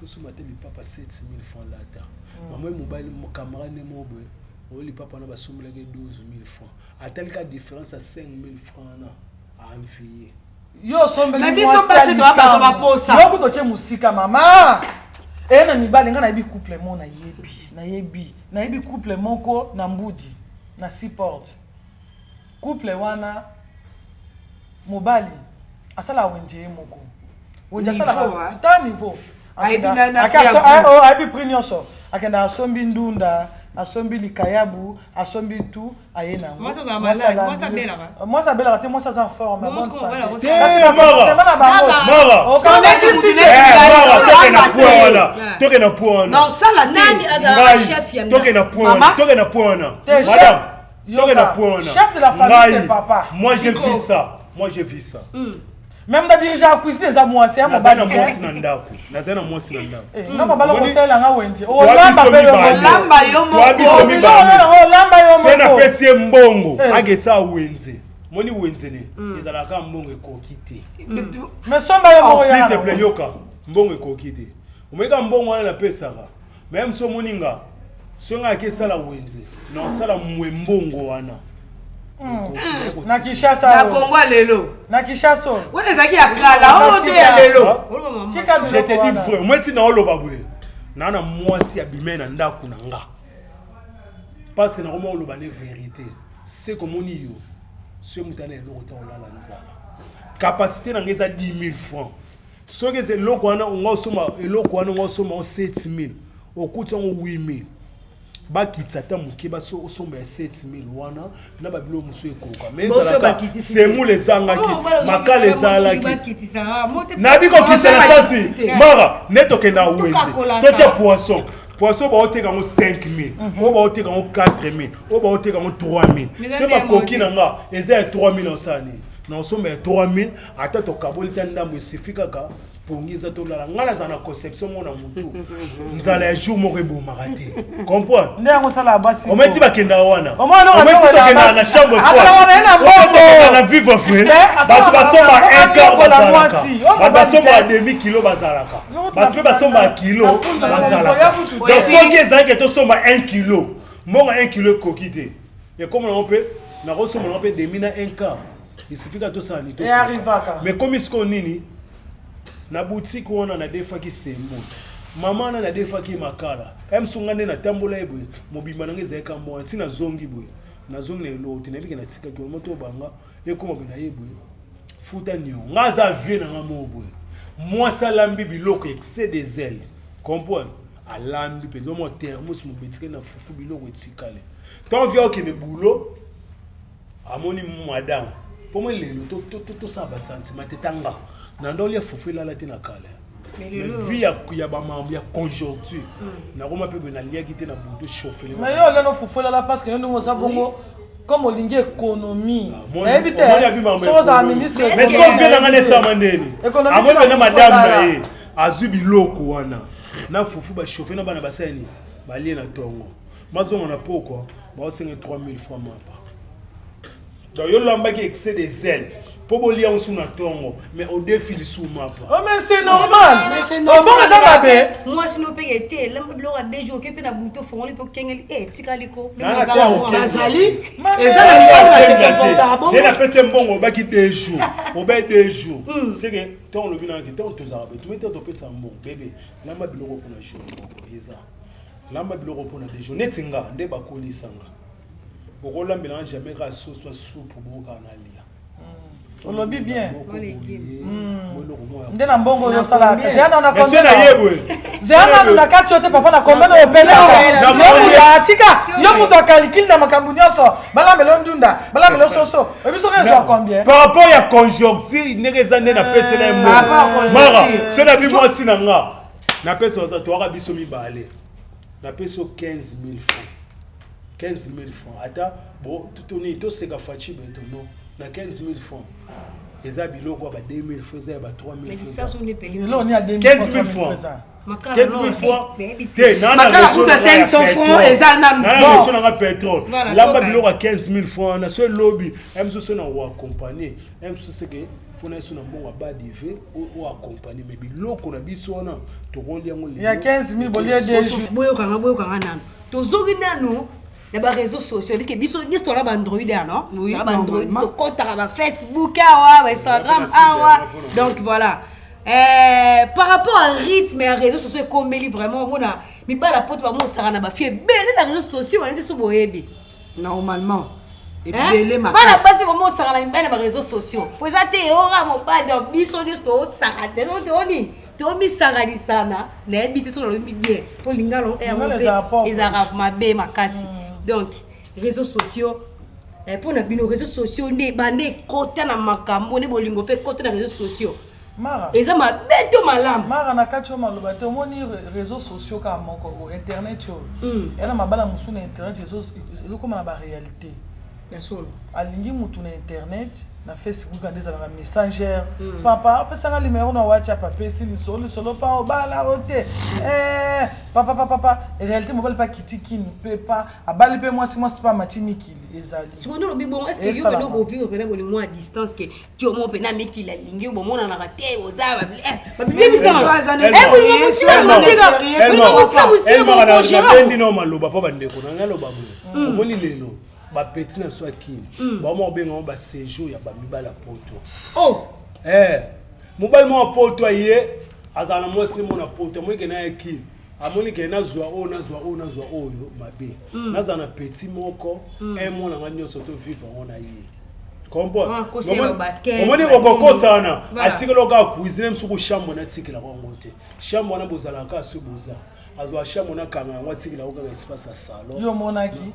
tosomba te lipapa 7000 francs lata. Mama ye mobali camarade ne moko boye oyo lipapa wana basombelaki 12 000 francs, atalika différence ya 5000 francs wana aenvie. Yo osombeli Mais biso mwasi basi ya toya bato likambo. baposa. Yo kutu otie mosika mama eye na mibali. Ngai nayebi couple mo, nayebi couple moko na Mbudi na Seaport. Couple wana, mobali asalaka wenze ye moko, wenze Niveau, asalaka hein. ta niveau. Ayebi na prix ya goût. Oh, ayebi prix nyonso. Akendaka asombi ndunda, asombi likayabu, asombi tu, aye nango. Mwasi azala Mwasi malade, alambi. mwasi abelaka. Mwasi abelaka te, mwasi aza forme, Bon, bonne mwasi kobala santé. kosala. Kasi Te, na Mara. comportement na bango. Mara. Okanga Neti ti mutu site. neti Eh, Mara, toke na Mara. point wana. Ouais. Toke na point wana. Na osala te. Nani azalaka Ngai, chef ya toke na ndako? point wana. Mama. Toke na point wana. Te, chef. Madame, toke na Yoka. point wana. Chef de la famille, Ngai, c'est papa. moi j'ai Chico. vu ça, moi j'ai vu ça. Même na dirige ya cuisine eza mwasi ya Nazali na mobali te. mwasi na ndako, nazali na mwasi na ndako. Eh, nga mobali Omoni- okosalela nga wenze, Toa olamba biso mpe yo mibale. moko. Olamba yo Toa biso moko. mibale. Olamba yo Se moko. napesi ye mbongo Eh. akesa wenze, moni wenze ne ezalaka mbongo ekoki te. Mais somba yo moko. S'il te Yaka plaît, yoka, mbongo ekoki te. Omoyika mbongo wana napesaka me so omoninga soki ngai akesala wenze na osala mwe mbongo wana ekoki, Na Kinshasa Na oyo. Kongo ya lelo. Na Kinshasa oyo. Wana ezalaki ya kala, oyo te ya lelo. Oloba mama. Tika Je te biloko dis wana. vrai, omoi ntina oloba boye naa na mwasi abime na ndako na nga parce que nakoma oloba ne vérité. Se komoni yo soki moto ana eloko te olala nzala, capacité na ngai eza 10 000 francs. Soki eza eloko wana onga osomba eloko wana, onga osomba ngo 7 000, okuti yango 8 000, bakitisa ata moke, osomba ya 7 000 wana na babiloko mosusu ekoka. Mais Boso ezalaka bakitisi te. semoule ezangaki, makala ezalaki. Bakitisaka Nabi kokisa na Boso sasi bakitisi te. Mara nde tokenda wenze. Tokakolaka. Totya poisson, poisson baoteka yango 5000, oyo baoteka yango 4000, oyo baoteka yango 3000. Mais So eza bakoki nde na nga eza ya 3000, osala nini? Na osomba ya 3000, ata tokaboli ta ndambo, esifi kaka pongi eza tolala. Ngai nazala na conception moko na motu, nzala ya jour moko ebomaka te, comprendre? Nde yango osala basi. Ometi bakendaka wana. Omona Ometi ndenge tokendaka na chambre. Asalaka na ye na mbongo. Tokendaka na vivre frais. Mais Bato asalaka basomba na un quart mbongo, bazalaka. mwasi. Oyo Bato mobali basombaka te. demi kilo bazalaka. Yo Bato mpe basombaka kilo bazalaka. Ya kutu Donc soki ezalaki tosomba 1 kilo, mbongo 1 kilo ekoki te, ekoma nango mpe nakosomba nango mpe demi na un quart, esifika tosala ni. E arrivaka. Mais komi sikoyo nini na boutique wana nadefaki sembo mama wana, nadefaki makala emsunga nde natambola ye boye mobimba nanga ezalaka mwa ntina. Nazongi boye, nazongi na eloko te, nayebiki natikaki moto banga ekoma boye na ye boye futa nio. Nga aza vie na nga moko boye, mwasi alambi biloko excès de zèle, comprendre? Alambi mpenza mwa thermos mobetikali na fufu, biloko etikali. Ntango via okende boulot, amoni madame mpo mo lelo tosala basentiment te. Tanga na ndo olia fufu elala te na kala. Mais vie ya bamambo ya conjoncture, nakoma mpe boye, naliaki te na butu, chauffele. Mais yo oleno fufu elala, parce que yo ndenge oza bongo, comme olingi économie, nayebi te soki ozala ministre. Mais soki vie nanga nesama ndeni, amoni mpenza madame na ye azwi biloko wana na fufu, bachauffe na bana, basali balie na ntongo, mazonga na pokwa, baosenga 3000 francs mapa. Donc yo lambaki excès de zèle mpo bolia osu na ntongo, mais odefi lisu mapa. Oh, mais c'est normal. Obongo eza mabe. Mwasi no mpe ete elamba biloko ya 2 jours, oke mpe na butu, ofongoli mpe okengeli, e etikali ko. Bazali, eza na mibali basekomportaka bongo. Nde napesi mbongo, obaki 2 jours, obai 2 jours, seke ntongo olobi nangaki ntongo tozalaka be tumi te, topesa mbongo bebe, lamba biloko mpona jour moko, eza lamba biloko mpona 2 jours. Neti nga nde bakolisanga, okolambelanga jamais kaka soso ya supu, bokaka nalia. Olobi bien nde na mbongo oyo osalaka, zeya nano zeya nanu na kati yo te, papa, na combien oyo opesaka yo? Moto atika yo, moto acalcule na makambo nyonso, balambela yo ndunda, balambela yo soso, oyebi soki ezwa combien? Par rapport ya conjoncture ndenge eza, nde napesela ye mbongo. Mara so nabi mwasi na nga, napesi, baza toyaka biso mibale, napesi yo 15 000 francs, 15 000 francs, ata bo toni toseka faci beto no na 15 000 francs, eza biloko ya ba 2 000 francs, eza ya ba 3 000 francs. 15 000 francs, 15 000 francs te. Makala kuta 500 francs eza nanu. Bon, nanga pétrole, lamba biloko ya 15 000 francs wana, so elobi mosusu na oaccompagne mosusu, seke fona yeso na mbongo ya badive oaccompagne, mais biloko na biso wana tokolia yango. Ya 15 000 bolie deux jours. Boyokanga, boyokanga nanu, tozoki nanu na baréseaux sociaux bike biso nyonso tola baandroid ya no, tola baandroid, tokɔtaka bafacebook awa, bainstagram awa. Donc voilà, par rapport à rythme ya réseaux sociaux ekomeli vraiment, omona mibala poto bamosaka na bafille ebele na réseaux sociaux wana te, so boyebi. Normalement ebele. Bana basi bomosaka na mibali na baréseaux sociaux, po eza te ora mobali. Donc biso nyonso toosaka te, toonini, tomisanganisana, nayebi te so nalobi bien, mpo lingalo yango mpe ezalaka mabe makasi. Donc réseaux sociaux, mpo na bino, réseaux sociaux nde bande ekota na makambo nde bolingo mpe ekota na réseaux sociaux, eza mabe to malamu? Mara, na kati oyo maloba te, omoni réseaux sociaux kaka moko o internet oyo eya na mabala mosusu na internet, ezokóma na baréalité. Ya solo. Alingi mutu na internet, na Facebook, ande ezalaka messenger, papa apesanga numero na WhatsApp, apesi lisolo, lisolo pa obala o te, papa, papa, papa. Réalité, mobali mpe akiti kini mpe pa abali mpe mwasi, mwasi mpe amati mikili, ezali. Sikoyo nde olobi bongo, est ce que yo pene okovivre pene bolingo à distance, ke tio mo pene amikili alingi yo, bomonanaka te, boza nabendi nao maloba mpo bandeko na ngai aloba boye. Omoni lelo bapeti na biso ya kini, bama obengango baséjour ya bamibali ya poto. Mobali moko poto aye, azala na mwasi mona poto, amoni ke na ya kini, amoni ke nazwa oyo, nazwa oyo, nazwa oyo mabe, nazala na petit moko un mois na ngai nyonso, tovivre yango na ye. Omoni okokosa wana, atikela kaka cuisine mosuku, chambre natikelaka yango te. Chambre wana bozalaka kaka so boza, azwa chambre nakanga yango, atikela yango kaka espace ya salon. Yo omonaki?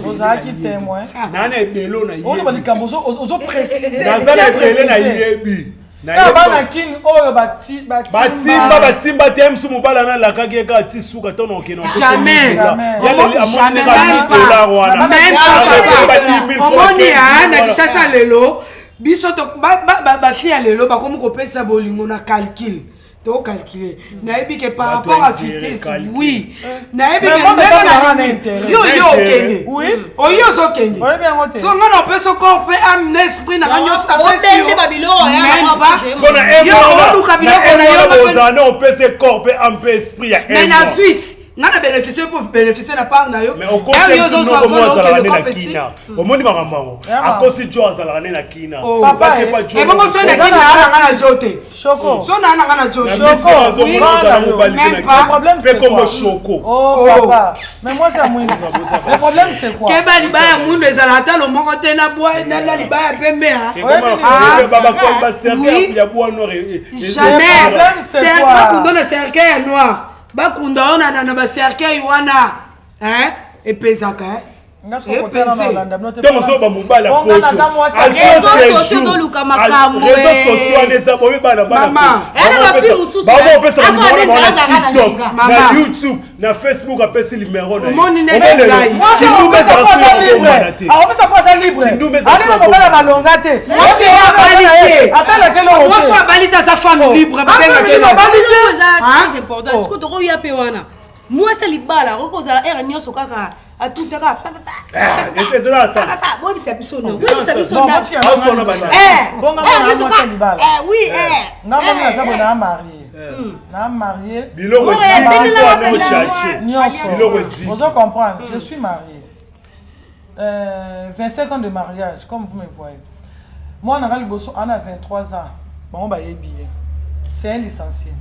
Ozalaki témoin? Naa na ebele na oyo balikambo ozoprécise. Naza na ebele, nayebi. Kaka bana kini oyo. Batimba, batimba te. Mosu mobali analakaki ye kaka ti suka ntango okende. Jamais. Dollar wana. Omoni na Kinshasa lelo, biso bafille ya lelo bakomi kopesa bolingo na calcul, tocalcule. Nayebi ke par rapport à vitesse, oui, nayebi ke yo yo okende, oyo ozokende, so nga na opesa corps mpe âme na esprit nanga nyonso, napesi yo même pas. Yo oluka biloko na yo. Ozala opesa corps mpe âme mpe esprit ya. Mais na suite nga na bénéficie mpo bénéficie na part na yo. Mais okosi azalaka nde na kina, omoni makambo yango, akosi jo azalaka nde na kina. Ebongo so na kina, nanga na jo te, so na nanga na jo. Mpe kombo Shoko. Oh papa, mais moi c'est mwindu. Le problème c'est quoi? Keba, libaya mwindu ezala ata lo moko te na bwa na libaya pembe. Bacercueil ya bois noir. Jamais bakunda na cercueil ya noir, bakunda oyo na bacercueil wana epezaka. Ntango ozoba mobali ya poto, réseaux sociaux wana eza boye, bana baopesaka numéro na bango na TikTok, na YouTube, na Facebook. Apesi numéro na ye. Kindumba ezalaka soki ya te. Akopesa po aza libre. Kindumba ezalaka. Ali na mobali malonga te. Mwasi abali te. Asalaka eloko. Mwasi abali te, aza femme libre, babengaka. Abali te. Eza très important. Sikoyo tokoya mpe wana, mwasi ya libala akoki kozala ere nyonso kaka atutaka? Ezala sens. Boyebisa biso, no, boyebisa biso. Bon, na botika. Aosona banani? Bonga mwana mwasi ya libala. Oui. Nga moni naza boye, naa marié, naa marié. Biloko Bon, eziki benela mpo wana wapela. ochache. Nyonso. Biloko eziki. Ozo comprendre, je suis marié, 25 ans de mariage, comme vous me voyez. Moi nanga liboso ana 23 ans, bango bayebi ye, c'est un licencié.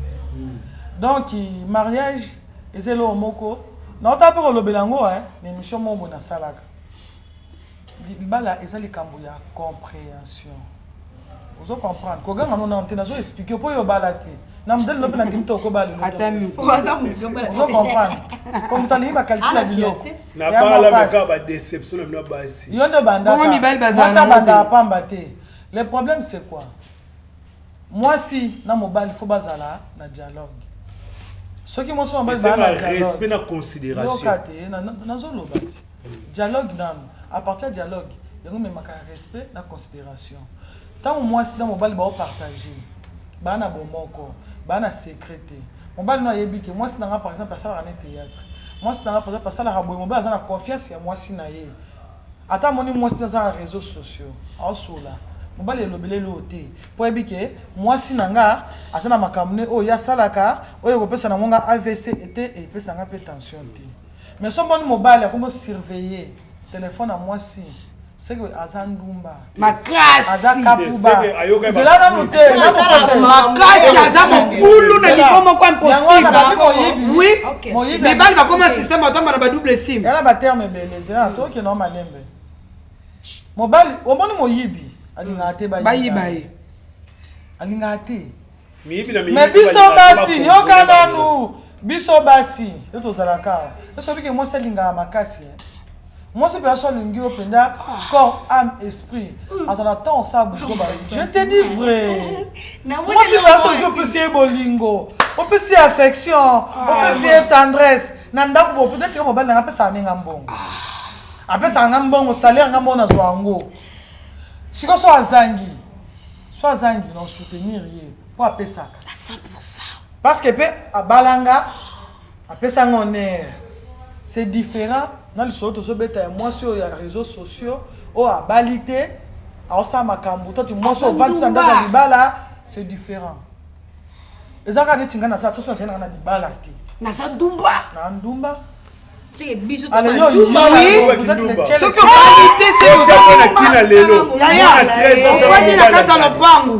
Donc mariage eza eloko moko naota mpe kolobela yango na émission moko boye nasalaka. Libala eza likambo ya compréhension, ozo comprendre? Koganga no nano te, nazo expliquer mpo oyo obala te na modele no mpe na ndimi te okobala lelo te. Ata miko. Ozo comprendre? Po moto alingi bacalcul ya biloko. Na bala meka badéception na bino basi. Yo nde obandaka. Bongo mibali bazala Mwasi nango te. abandaka pamba te. Le problème, c'est quoi? Mwasi na mobali faut bazala na dialogue. Soki mwasi na mobali baa na Esenga respect dialogue na considération. Yoka te, nazoloba te. Dialogue nanu, à partir ya dialogue yango ememaka respect na considération. Ntango mwasi na mobali baopartage, baa na bomoko, baa na secret te. Mobali no ayebi ke mwasi na nga, par exemple, asalaka ne théâtre, mwasi na nga, par exemple, asalaka boye. Mobali aza na confiance ya mwasi na ye. Ata amoni mwasi naza na réseaux sociaux aosola, mobali elobeleli oyo te, mpo ayebi ke mwasi na nga aza na makambo ne oyo ye asalaka, oyo ekopesa nango nga AVC te, epesa nga mpe tension te. Mais so moni mobali akomi surveiller telefone ya mwasi, seke aza ndumba. Makasi. Aza kapuba. Seke ayoka. Zela nanu te, nanu te. Makasi, aza mobulu na niveau moko Yango wana babi impossible. moyibi. Oui. Moyibi. Mibali bakoma système, batamba na badouble sim. Yana baterme ebele, zela na tokende wa malembe. Mobali omoni moyibi alingaka te. Bayiba ye. Alingaka te. Miyibi na miyibi. Mais biso balingaka basi, te. yoka nanu, biso basi yo tozalaka awa, eso bike mwasi alingaka makasi, eh. Mwasi mpe aso alingi yo mpenza, corps, âme, esprit. Azala temps osala buzoba, je te dis vrai. Mwasi mpe aso ozwi, opesi ye bolingo, opesi ye affection, opesi ye tendresse na ndako. Bo peut-être que mobali nanga apesaka ndenge mbongo, apesaka nga mbongo, salaire nga mbongo nazwa yango. Sikoyo so azangi, so azangi, na soutenir ye mpo apesaka. À 100%. Parce que mpe abalanga, apesanga honneur. C'est différent na lisolo tozobeta ya mwasi oyo ya réseaux sociaux oyo abali te, aosala makambo. Toti mwasi ovandisa ndako ya libala, c'est différent. Eza kaka neti ngai nasala soso, nazali nanga na libala te. Naza ndumba. Na ndumba. Seke biso. Ale yo. Oui. Vous êtes les Ndumba. Soki obali te, se Oza na kina lelo. Yaya, Mwana 13 ans, ofandi na kati ya lopangu.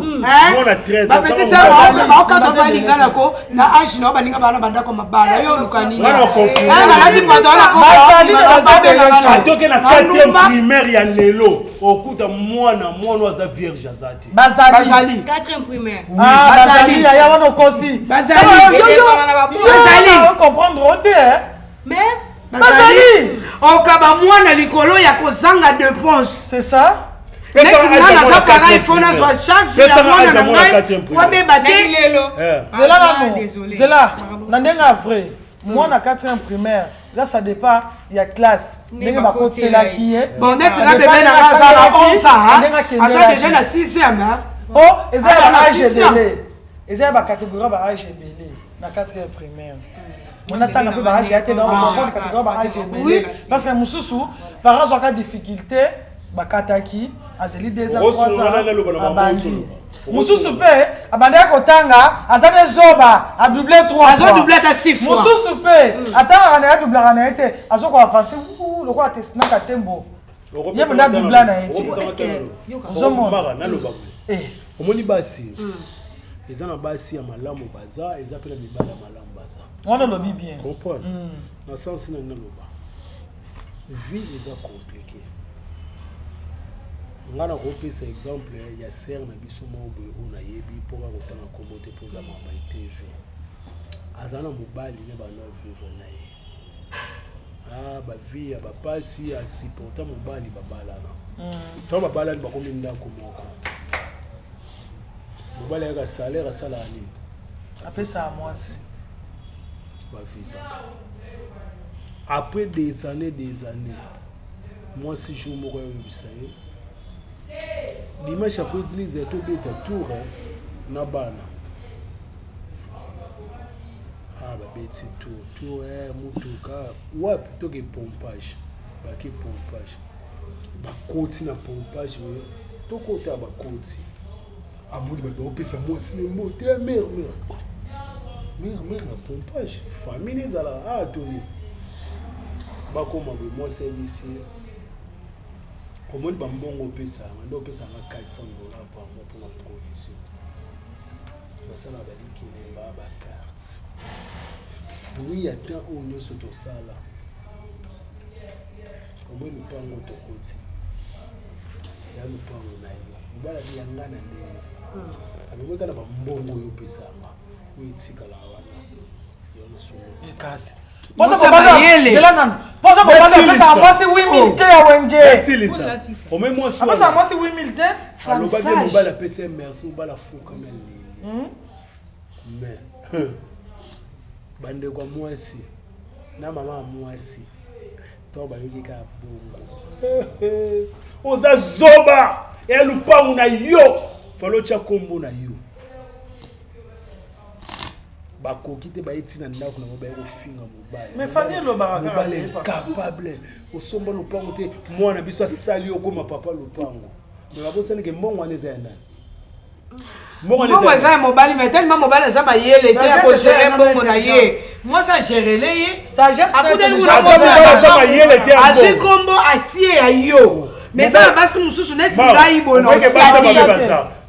Mwana 13 ans, bapetite aza baokata balinga nako na age na baninga bana bandako mabala, yo oluka nini? Wana oconfirme. Balati pantalon na Bazali na baza babengaka. Atoke na 4e primaire ya lelo, okuta mwana mwana oyo aza vierge aza te. Bazali. Bazali. 4e primaire. Ah, Bazali. bazali yaya, wana okosi. Bazali. Bazali comprendre o te, eh? Mais Bazali. Okaba mwana likolo ya kozanga dépense. C'est ça. Neti nga naza parent, il faut nazwa charge ya mwana na ngai wabeba te. Lelo. Zela nanu. Désolé. Zela na ndenge ya vrai, mwana 4e primaire là, ça dépend ya classe ndenge bakotiselaki ye. Bon, neti nga bebe na nga aza na 11 ans, aza déjà na 6e. Po eza ya Aza na baage sixième. ebele, eza ya bacatégorie ya baage ebele na 4e primaire. Mona tanga mpe baage ya te, donc comprendre catégorie ya baage ebele, parce que mosusu parent azwaka difficulté, bakataki, azeli 2 ans, 3 Okosunga nani aloba na ans, mama abandi. otoloba? Mosusu mpe abandaki kotanga, aza ne zoba, adouble 3. Azodouble ata 6 fois. Mosusu mpe atangaka na ye, adoublaka na ye te, azokoavance lokola tesinaka tembo ye mpenza, adoubla na ye te. Ozomona. Mara naloba boye. Eh, Omoni basi, eza na basi ya malamu baza, eza mpe na mibali ya malamu baza. Wana olobi bien. Comprendre na sens nani naloba? Vie eza compliqué. Nga na kopesa exemple ya sœur na biso moko boye oyo nayebi, mpo kaka kotanga kombo te mpo eza mama etv. Aza na mobali ne bando vivre na ye. Ah, bavie ya bapasi asupporta mobali, babalana. Ntango babalani, bakomi ndako moko, mobali ayaka, salaire asalaka nini? Apesaka mwasi. Bavivaka. Après des années, des années, mwasi jour moko ayebisa ye, dimanche après église ya tobeta tour na bana. Ah, babeti tour, tour mutuka wapi? Toke pompage. Bake pompage, bakoti na pompage oyo tokota, bakoti, amoni bato baopesa mwasi ne mbote ya mare, mare, mare, mare na pompage. Famille ezala a toni bakoma boye. Mwasi ayebisi ye, omoni bambongo opesanga nde opesanga 400 $ par mois mpona provision. Basala balikelemba bacarte, fruit ya temps oyo nyonso tosala. Omoi lupango tokoti ya lupango na yo. Mobali abi yanga na ndenge alobaki na bambongo oyo opesanga, oyo etikala wana yo nasongo. Kasi zela nanu, mposa mobali apesaka mwasi 8000 te ya wenje. Esilisa, omoi mwasi. Apesaka mwasi 8000 te. Alobaki, mobali apesi ye merci, mobali afukami, aleli. Mais bandeko ya mwasi na mama ya mwasi to bayoki kaka bongo: oza zoba ya lupangu na yo, falo otya nkombo na yo. Bakoki te, baye ntina ndako na bango, baye kofinga mobali. Mais famille elobaka kaka. Mobali te, papa. Incapable osomba lupango te, mwana biso asali yo okóma papa lupango. Mais babosanike mbongo wana eza ya nani? Mbongo eza ya mobali, mais tellement mobali aza mayele te ya kogérer mbongo na ye, mwasi agérele ye. Akutani kuna, azwi nkombo, atie ya yo. Mais eza na basi mosusu neti ngai boye.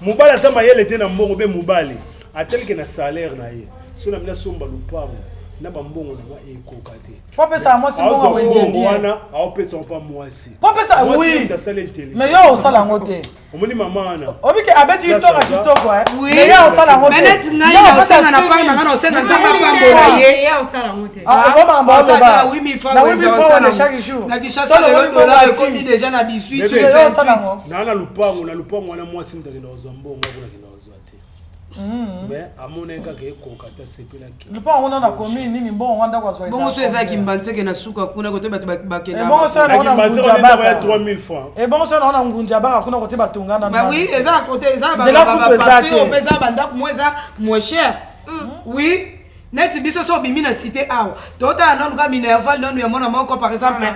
Mobali aza mayele te na mbongo, mpe mobali atelike na salaire na ye. So na mina asomba lupango na bambongo na nga ekoka te. Po apesa mwasi mbongo mbongo wana aopesa mpa mwasi. Po apesa, oui, mais yo osala yango te. Omoni mama wana. Obike abeti histoire ya kitoko, mais ye osala yango te. Neti ngai naosenga na panga na ngai, naosenga Nzambe apambola ye. Na Kinshasa lelo dollar ekomi déjà na 18. Naa na lupango, na lupango wana mwasi moto akenda kozwa mbongo, akona akenda kozwa te, mais amonaki kaka ekoka te, asepelaki. Lupango wana na commune nini? Mbongo wana ndako azwa. Bongo so ezalaki Mbanzeke na suka kuna kote bato bakenda. Bongo so ya 3000 francs. Ebongo so na Ngunja baka kuna kote batongana. Bah oui, eza kote, eza bapartie oyo mpe eza bandako mo eza moins cher, oui. Neti biso so obimi na cité awa, totala nanu ka minerval nanu ya mwana moko, par exemple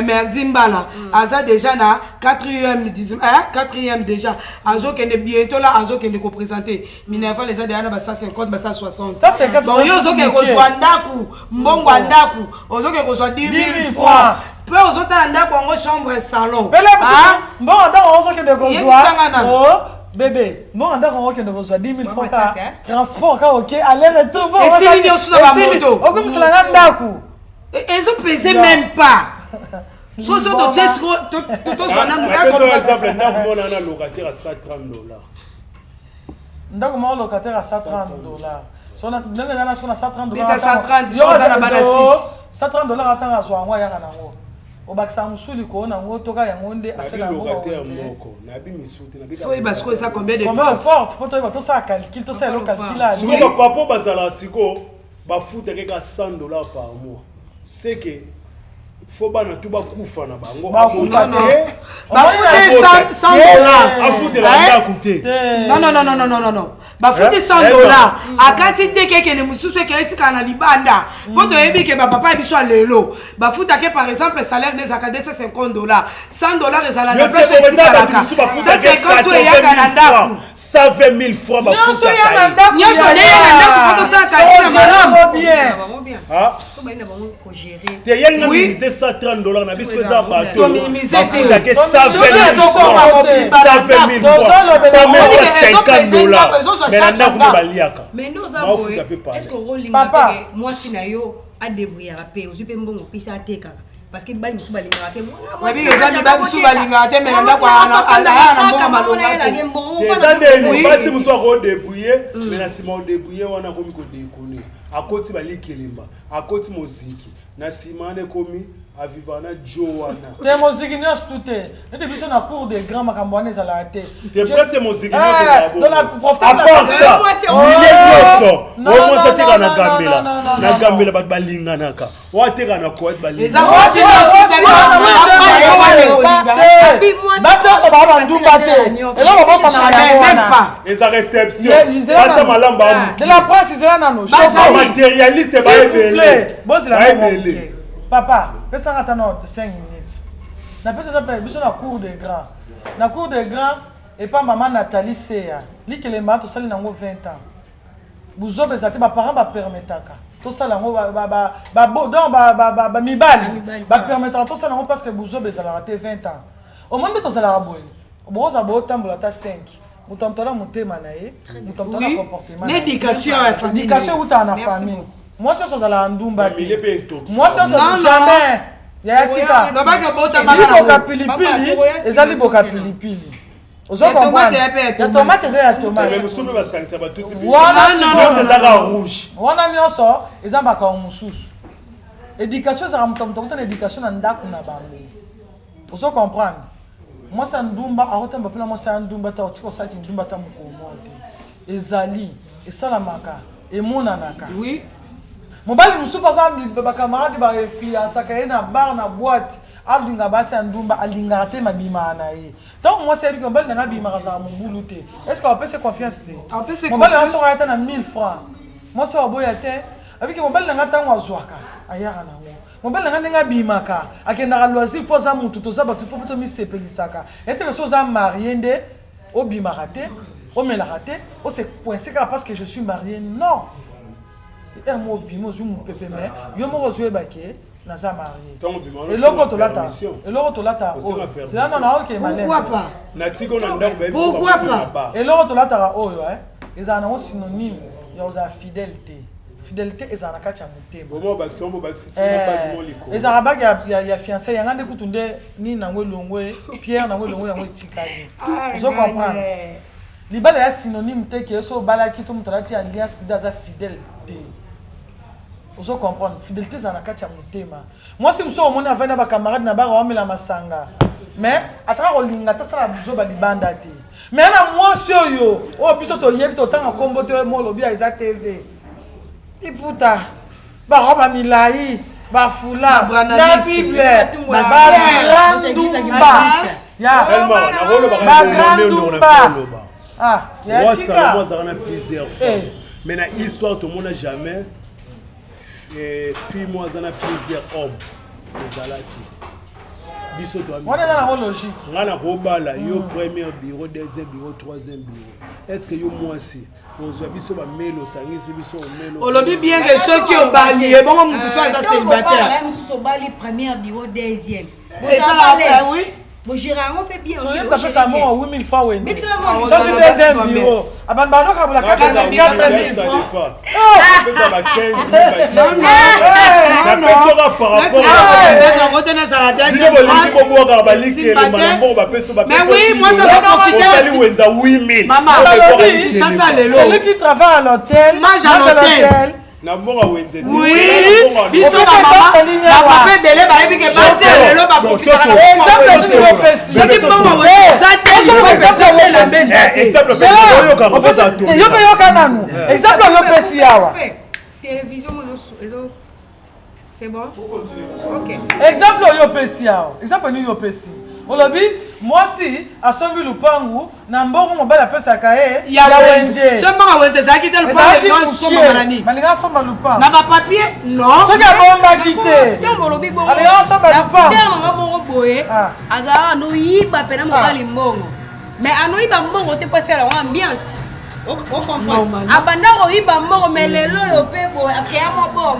Merdi Mbala aza déjà na 4e, 4e déjà, azokende bientôt la, azokende koprésenter minerval, eza déjà na ba 150, ba 160. Bon, yo ozokende kozwa ndako, mbongo ya ndako ozokende kozwa 10 000 francs, mpe ozotala ndako yango chambre, salon. Mbongo ndako ozokende kozwa, bébé, mbongo ndako okende kozwa 10 000 francs ka transport ka oke aller retour. Esili nyonso na bamoto. Okomisela nga ndako. Ezopese même pas soso totie tozwa nanu. Exemple, ndako mona na locataire à 130 $. Ndako moko locataire à 130 $. So ndenge eza na so na 130 $. Beta 130, so oza na bana 6. 130 $ atanga azwa yango, ayaka nango, obakisaka mosusu likolo nango, toka yango nde nabi asala yango. Locataire moko nabi misu te, nabi. Faut oyeba sikoyo eza combien de combien de porte. Porte po toyeba, tosala calcul, tosala elo calcul ya Sikoyo bapapa bazalaka sikoyo bafutaka eka 100 $ par mois, c'est que faut bana tu bakufa na bango. Bakufa Non, non. te. Bafuti 100 $. Afutela ndako te. Non, non, non, non, non, non, non, non, bafuti Eh? 100 Eh, dollars, akati te kekende mosusu ekeye etikala na libanda, mpo toyebi ke bapapa ya biso ya lelo bafutake, par exemple salaire nde ezalaka 250 $, 100 $ ezala na place etikalaka, 150 oyo eyaka na ndako. 120 000 francs. Nyonso ya na Bafutaka. ndako. Nyonso nde ya na ndako, po tosala calcul na malamu. Bien. Ah. Te, yelinga minimize 130 $ na biso, eza bato Tominimize te. bafutake Soki ezokoma mobimba na 120 000 ndako. francs, Ezopesa 50 ndako, ezozwa $, mais na charge ndako nde ndako. baliaka. Mais nde oza Baofuta boye mpe pale. est ce que okolinga Papa. peke mwasi na yo adébrouillaka mpe ozwi mpe mbongo opesi atekaka? Parce que mibali mosusu balingaka te. Oyebi eza mibali mosusu balingaka te, mais na ndako aya na mbongo malonga te. Te, eza ndeni basi mosusu akodébrouiller, mais na nsima odébrouiller wana akomi kodéconner. Akoti balikelemba, akoti moziki na nsima wana, ekomi aviva na jo wana. Te, moziki nyonso tu te. Neti biso na cour de grand, makambo wana ezalaka te. Te, presque moziki nyonso ezalaka bongo. À part ça, milieu nyonso oyo mwasi ateka na Gambela, na Gambela bato balinganaka, oyo ateka na Koet Eza balinganaka. mwasi. Basi nyonso baa bandumba te. Eloko bosanaka yango Même wana. pas. Eza réception. Ye- izela basa nanu. malamu baa De la presse, izela nano. matérialiste. S'il vous plaît, Baebele. bozela. Baebele. Papa, pesanga ata na 5 minutes. Napesa ata mpe biso na cour de grand, na cour de grand epa mama Nathalie Seya, likelemba tosali nango 20 ans. Buzoba eza te. Baparent bapermetaka tosala yango, donc bamibali bapermetaka tosala yango parce que buzoba ezalaka te. 20 ans, omoni nde tozalaka boye. Bokozala botambola ata 5, moto amoto ala motema na ye, moto amoto ala comportement na ye. L'éducation ya famille. Éducation eutaka na famille. Mwasi nyonso azalaka ndumba Milieu te. mpe intoxique. Mwasi nyonso Non, non. jamais. Yaya, tika. Lobaki obotamaka Liboka nango. pilipili eza liboka pilipili. Ozo Ya tomate comprendre? ya pe ya Ya tomate. tomate eza ya Mais tomate. mosusu mpe basangisa batuti. Wana Non, non, nyonso ezaka rouge. Wana nyonso eza makambo mosusu. Éducation ezalaka moto moto akuta na éducation na ndako na bango. Ozo comprendre? Mwasi ya ndumba akotamba mpena mwasi ya ndumba ta otika osalaki ndumba ata mokolo moko te. Ezali esalamaka, emonanaka. Mobali mosusu aza bacamarade bainfluençaka ye na bar, na boîte, alinga basi ya ndumba, alingaka te mabimaka na ye. Ntango mwasi ayebiki mobali nanga abimaka, azala mobulu te, est ce que apesi confiance te? Apesi Mobali nanga confiance. soki aya ta na 1000 francs, mwasi oyo aboya te. Abiki mobali nanga ntango azwaka ayaka nango, mobali nanga ndenge abimaka, akendaka loisir mpo aza motu. Toza bato, fo mpo tomisepelisaka. Ete so oza marié nde obimaka te, omelaka te, ose coince kaka parce que je suis marié. Non, ere mo obimi, ozwi mopepe, mais yo moko ozoyeba ke naza marié. Ntango obima wana, Eloko osenga tolata, permission. eloko tolata Osenga oyo permission. zela nano aokema. Pourquoi pas? Natiki na ndako, bayebi. Pourquoi pas? Eloko tolataka oyo, ezala nango synonyme ya kozala fidèle te. Fidélité ezala na kati ya motema. Bomo bakisi, mo bakisi baki mo likolo. Ezalaka bague ya fiancé yanga nde kutu nde nini nango elongwe, pierre nango elongwe, yango etikali. Ozo comprendre? Libala ya synonyme te ke so obalaki to moto alati alliance nde aza fidèle te. Ozo comprendre? Fidélité ezala na kati ya motema. Mwasi mosusu omoni avandi na bacamarade na baka, wamela masanga, mais ataka kolinga tasala buzoba libanda te. Mais na mwasi oyo, oyo biso toyebi, totanga nkombo te, mo olobi eza TV, liputa, baroba milai, bafula na Babranaliste. Bible, bagrand ndumba ya Tellement, nakolobaka. Bagrand Ndeko na ndumba. biso oloba. Ah, ya Roi Salomon tika. azalaka na plusieurs femmes, mais na histoire tomona jamais fille mo aza na plusieurs hommes. Ezala te. Biso toa Wana eza nango logique. Nga na kobala yo, premier bureau, deuxième bureau, troisième bureau. Est ce que yo mwasi ozwa biso bamelo, osangisi biso omelo? Olobi bien ke soki obali, ebongo motu so aza célibataire. Mosusu obali première bureau, deuxième. Esalaka, oui. Bogérer yango mpe bien. Soki tapesa mongo 8000 francs, wende Betela mongo. soki deuxième bureau, abantu bandokabola 4000 francs. Apesa ba 15 Non, non. Napesoka par rapport. Yango te, nazala Bino bolingi bobwakaka balikelema na mbongo bapeso. Mais oui, moi, ça va profiter. Osali wenza 8000. Maman, Kinshasa lelo. Celui qui travaille à l'hôtel Mange à l'hôtel. Na mbongo wenze te. Oui, Na mbongo biso Opesa bamama, exemple nini awa? bapapa ebele bayebi ke basi ya lelo baprofitaka na Exemple nini opesi? Soki mbongo eza te, eza te, elamba eza te. Exemple oyokaka mpesa. Yo mpe yoka nanu exemple oyo opesi awa. Télévision ezo, c'est bon, ok. Exemple oyo opesi awa, exemple nini opesi? Olobi mwasi asombi lupangu na mbongo mobali apesaka ye. Ya wenze. So mbongo wenze ezalaki te, Ezalaki lupango sombama na nini? Balinga asomba lupangu Na bapapier? Non. Soki abombaki te, Ntango olobi bongo, alinga asomba lupangu. sere nanga moko boye Ah. azalaka anoyiba mpena mobali mbongo, mais anoyiba mbongo te mpo asala yango ambiance. Ocomprendre? Abanda koyiba mbongo, mais lelo oyo mpe boye akrea mwa bo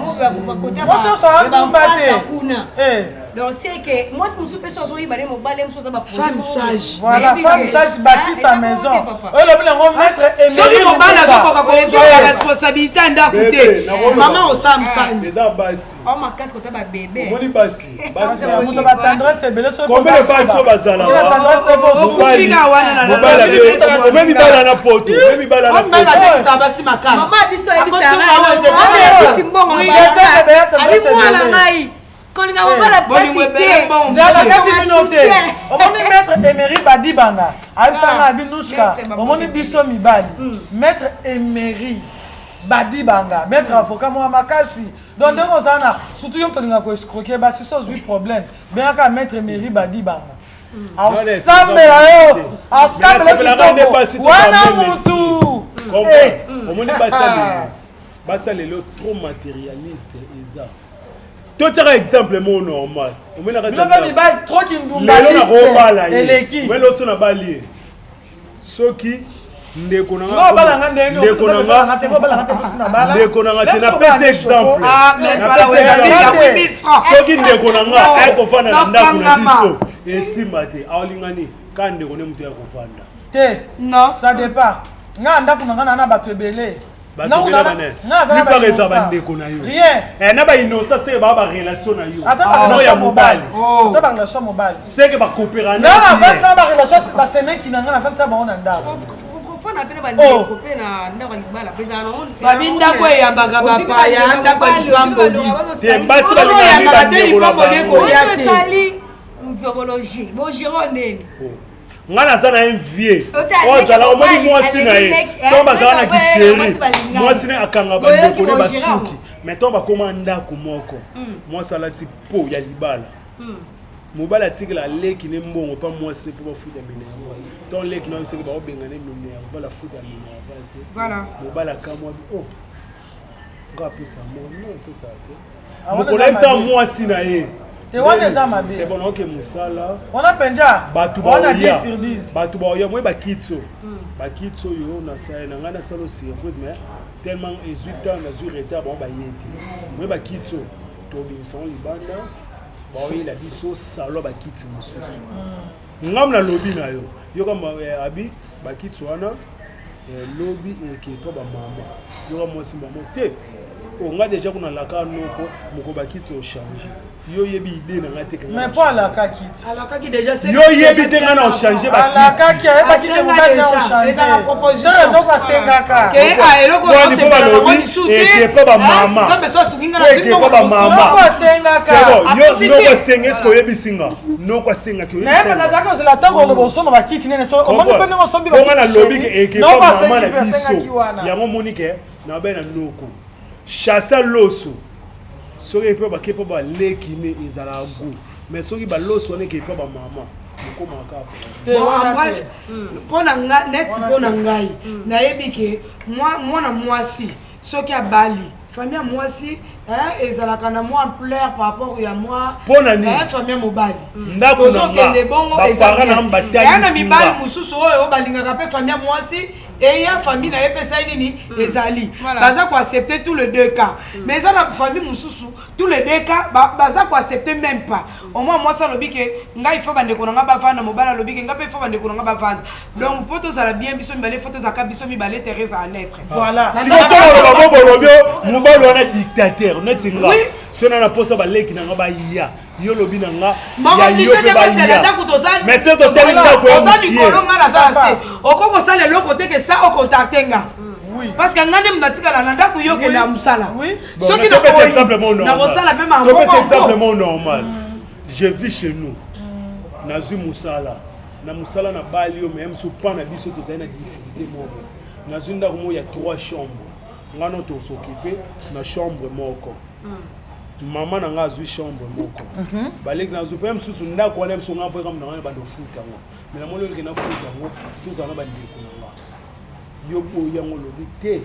Mwasi nyonso andumba te. kuna. Eh. Donc c'est que mwasi mosusu mpe so azoyiba nde mobali ye mosusu aza Femme sage. Voilà, femme sage bâtit sa maison. Oyo lobi nango maître Soki mobali azokoka kozwa ya responsabilité ya ndako te, Bebe, nakoloba. mama osamsani. Eza basi. O makasi kota babebe. Omoni basi. Basi na moto ba tendresse ebele soki Combien de basi oyo bazala Oyo tendresse te po Okufika wana na mobali abe ome mibala na poto ome mibala na Oyo mibali poto batekisa basi makala. Mama biso ayebisa Akosuka oyo te. ngai mbongo Oui. J'étais ebele tendresse abi mwana ebele. ngai kolinga mobala Bolingo pasi ebele te. mbongo. Zala kati bino te. Soutien. Omoni maître Emery Badibanga. Ayebisa nga abi Nouchka. Maître Badibanga. Omoni biso mibali. Maître Emery Badibanga, maître avocat mwa makasi. Donc ndenge oza na surtout yo moto olingaka koescroquer basi so ozwi problème. Bengaka maître Emery Badibanga. Asambela yo, asambela yo kitoko. Wana mutu. Eh. Omoni basi basi lelo trop matérialiste eza. Totiaka exemple moko normal. Omoni na kati Bino ya mpe ndako. mibali trop Lelo nakobala kindumbaliste ye. eleki. Omoni loso nabali ye. Soki ndeko na Nga obala nga ndenge nini, ndeko na obala nga te, obala nga te, mposi na bala. Ndeko na nga te, Même napesi soki exemple. Ah, mais Napesi pala oyo exemple. ya 8000 francs. Soki ndeko na nga aye kofanda na ndako na Nakangama. biso esimba te, aolingani ka ndeko ne moto ya kofanda. Te. Non. Ça dépend. Nga ndako na nga na na bato ebele. Bato Nga ebele na- bane. nga naza na Plupart ba eza innocent. bandeko na yo. Rien. Eh, na bainnocent seke baa barelation na yo. Ata ba No ya relation mobali. mobali. Oh. Ata ba relation mobali. Seke bakopera Nga na vandisa ba relation ba semeki na nga na vandisa bango na ndako. Kofanda mpe na bandeko mpe na ndako ya libala mpe ezala nango. Babi ndako eyambaka bapaya, ndako ya lipamboli. Te, basi Soki balingaka oyambaka te bandeko na lipamboli bango. ekoya te. Esali nzobologie bogero ndeni. Nga naza na un vieux Ota oyo aleki azala omoni mobali, mwasi na ye aleki leki, ntango bazala na leki mobali, kisheri mwasi balingani. mwasi na ye akanga Boyoki bandeko ne bogérant. basuki, mais ntango bakóma ndako moko, mwasi alati po ya libala, mobali atikela aleki ne mbongo mpa mwasi mpo bafuta minerval. Ntango leki na seke baobenga ne minerval, afuta minerval te. Voilà. Mobali akamwa bi o nga apesa moko no apesa te. Ah, wana Mokolo eza ayebisa mabe. mwasi na ye. Te, wana eza mabe. C'est bon, oke mosala. Wana penja. Bato Wana baoya 10 sur 10. bato baoya moye bakiti oyo, bakiti oyo nasala na ngai, nasala surprise, mais tellement ezwi temps, nazwi retard, bango baye te. Moye bakiti oyo tobimisa ngo libanda, baoyela biso salo bakiti mosusu. Ngamu nalobi na yo, yoka abi bakiti wana lobi ekepa bamama, yoka mwasi mama te o nga déjà kuna laka noko moko bakiti ochange. Yo yebi idée na nga te ke nga Mais na po alakaki ti. Alakaki déjà, c'est Yo yebi te nga na ochange bakiti. Alakaki ayebaki te Asenga mobali na déjà. ochange. Ezala proposition. Solo eloko asengaka. Ke ah eloko Wani oyo mpo osepela nango balobi, lisusu te. ekepa bamama. Ah, Nzambe so asungi nga na Po zwi ekepa mbongo na bamama. mosolo. Noko asengaka. C'est bon, yo Aprofite. noko asenga, eske oyebisi nga noko asengaki? Naye mpe nazalaki kozela ntango oloba osomba bakiti nene so omoni mpe ndenge osombi mponga nalobi ke ekepa Noko mama asengi na mpe asengaki biso wana. yango omoni ke na baye na noko chasse loso soki epe bakepa baleki ne ezalaka goût, mais soki baloso wana ekepa bamama mokomaka. Te, Bon, en wana bref, te. mpo na nga neti mpo na ngai nayebi ke mwana mwasi soki abali, famille ya mwasi ezalaka na mwa ampleur par rapport ya mwa Mpo na nini? Famille ya mobali. Ndako na nga, Tozokende bongo eza baparent na bien. nga batalisi Eya na mibali nga. mosusu oyo balingaka mpe famille ya mwasi eya famille na ye epesa ye nini ezali. Voilà. Baza koaccepte tous les deux cas, mais eza na famille mosusu tous les deux cas baza koaccepte même pas. Au moins mwasi alobi ke ngai faut bandeko na nga bavanda, mobali alobi ke ngai mpe faut bandeko na nga bavanda, donc mpo tozala bien biso mibale, faut tozalaka biso mibale, Thérèse à naître. Voilà. Sikoyo oloba bo bolobi o mobali wana dictateur neti nga. Oui. So na posa baleki na nga baya, yo lobi na nga Moko ya yo oblige mpe te pasela baya. ndako toza. Mais soki totali ndako ya Oza mokie. likolo, nga naza na se, okoki kosala eloko te ke sa ocontacte nga, parce que nga nde moto atikala na ndako, yo okende ya mosala. Oui. Bon, Soki mais topesa exemple moko normal. nakosala mpe Topesa exemple mamo. moko normal. Je vis chez nous, nazwi mosala na mosala na bali yo, mais mosu mpa na biso tozali na difficulté moko. Nazwi ndako moko ya trois chambre, nga no tosokipe na chambre moko, mama na nga azwi chambre moko, baleki nazwi mpe mosusu. Ndako wana mosu nga mpo ekamu na nga na bando futa yango, mais namoni oleke nafuta yango, tozala na bandeko na nga. Yo boyi yango, olobi te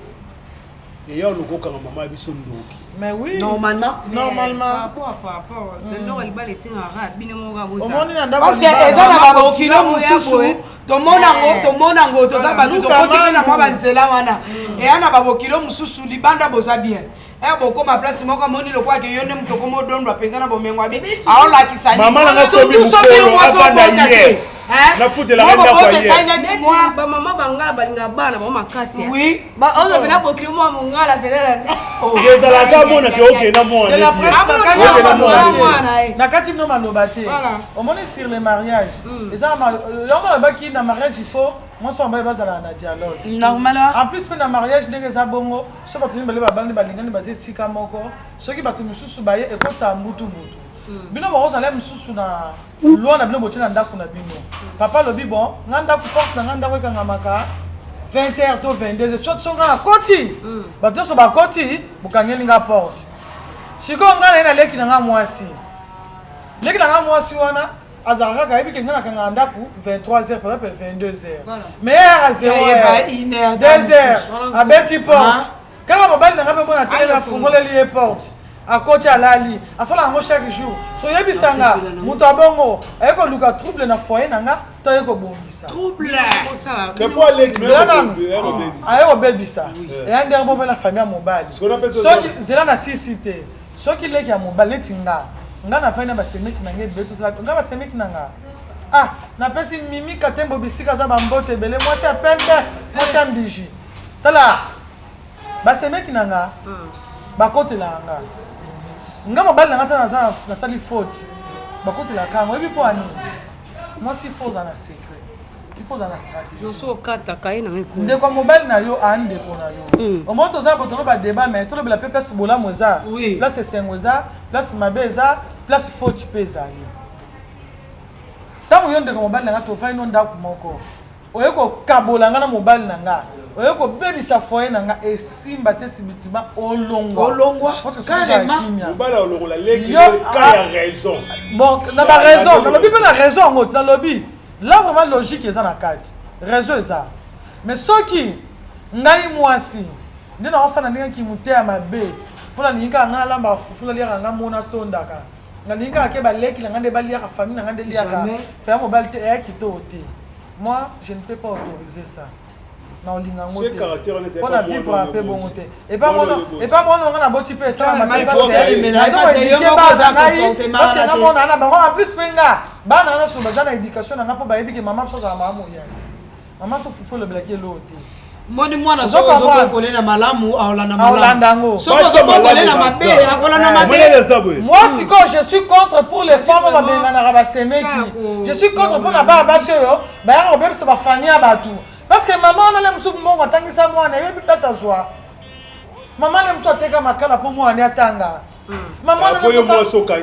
eya olokokanga mama ya biso ndoki. Mais oui. Normalement. Normalement. Par rapport na ndako ya libala esengaka bino moko. Omoni na ndako Parce que ya libala. eza na babokilo Mama boya mosusu boye. tomona yango, tomona yango, toza bato Luka tokoti mpe na mwa mangu. banzela wana. Eya na babokilo mosusu libanda boza bien. Eh, bokoma place moko amoni lokola ke yo nde moto okoma odondwa mpenza na bomengo abi aolakisa mama nanga sobi mokolo avanda ye nafutelaka ndako ye neti mwa bamama bangala balingaka bana bango makasi oui ozo mpena bokili mwa mongala mpena ezalaka amona ke okenda mwana na kati bino maloba te omoni sur le mariage eza yango alobaki na mariage il faut mwasi wa mobali bazalaka na dialogue normal en plus mpe na mariage ndenge eza bongo soki bato mibale babandi balingani baza esika moko, soki bato misusu baye ekotisa mbutu mbutu. Bino bokozala misusu na loi na bino botie na ndako na bino. Papa alobi bon, nga ndako porte na nga ndako ekangamaka 20 heures to 22 heures, soit so nga nakoti, bato nyonso bakoti, bokangeli nga porte. Sikoyo nga naye na leki na nga mwasi, leki na nga mwasi wana azalaka kaka ayebi ke ngai nakangaka ndako 23 heures par exemple 22 heures mais ye ayaka 0 heure 2 heures abeti porte kaka mobali na ngai mpe mona telemi afungoleli ye porte akoti alali asala yango chaque jour so oyebisa nga moto abongo aye koluka trouble na foyer na nga to aye kobongisa aye kobebisa eya ndenge bombe na famille ya mobali soki zela na sisi te Soki leki ya mobali neti nga, nga nafandi na basemeki na nga ebele tosala nga basemeki na nga ah napesi Mimi Katembo bisika aza bambote ebele mwasi ya pembe mwasi ya mbiji tala basemeki na nga bakotelaka nga nga mobali na nga ta naza nasali faute bakotelaka yango oyebi mpo ya nini mwasi fo oza na secret il faut ozala na stratégie Joso okataka ye na ngai kuna. Ndeko ya mobali na yo a ndeko na yo. Mm. Omoni toza bo toloba débat mais tolobela pe place bolamu eza. Oui. Place esengo eza, place mabe eza, place faute pe ezali. Ntango yo ndeko mobali na nga tofandi no ndako moko oye kokabola nga na mobali na nga oye kobebisa foyer na nga esimba te sibitima olongwa olongwa carrément mobali alongola leki ka ya raison bon na ba raison nalobi mpe na raison yango nalobi Là vraiment logique eza na kati. Raison eza. Mais soki ngai mwasi nde naosala ndenge kimuteya mabe mpo nalingi kaka ngai nalambaka fufu naliaka ngai mona tondaka nalingi kaka ke baleki na ngai nde baliaka famille na ngai nde liaka faya mobali te eya kitoko te moi je ne peux pas autoriser ça na olinga yango te mpo na vivre mpe bongo te epa mwana nga naboti mpe esalamaaparceke nga mwana na bango en plus mpe nga bana wana nyonso baza na éducation na nga mpo bayebi ke mama biso azala mama moyani mama so fufu elobelaki eloo te moni mwana soki ozobokolela na malamu aolanda malamu yango soki ozobokolela mabe akolanda mabe moi sikoyo je suis contre pour les femmes babenganaka basemeki je suis contre mpo na bana basi oyo bayaka kobebisa bafamille ya bato Parce que maman wana le mosusu mbongo atangisa mwana yebi place azwa. Maman le mosusu ateka makala mpo mwana atanga. Maman wana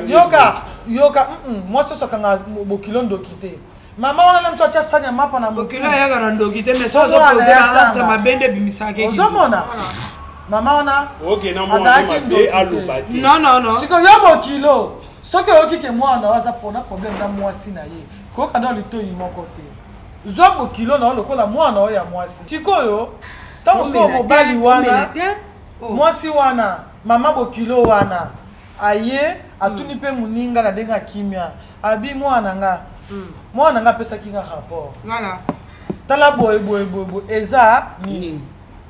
yoka yoka mwasi oso akanga bokilo ndoki te. Mama wana le mosusu atya sani ya mapa na bokilo ayaka na ndoki te mais soki ozopoze na atya mabe nde ebimisaka ozomona mama wana azalaki ndoki te. Non non non. Sikoyo yo bokilo soki oyoki ke mwana oyo aza pona problème na mwasi na ye koyoka na litoi moko te. Zwa bokilo na yo lokola mwana oyo ya mwasi. Sikoyo ntango sikoyo mobali wana oh. mwasi wana mama bokilo wana aye atuni mpe moninga na ndenge ya kimia abi mwana nga mwana nga apesaki nga rapport tala boye boye boye boye eza nini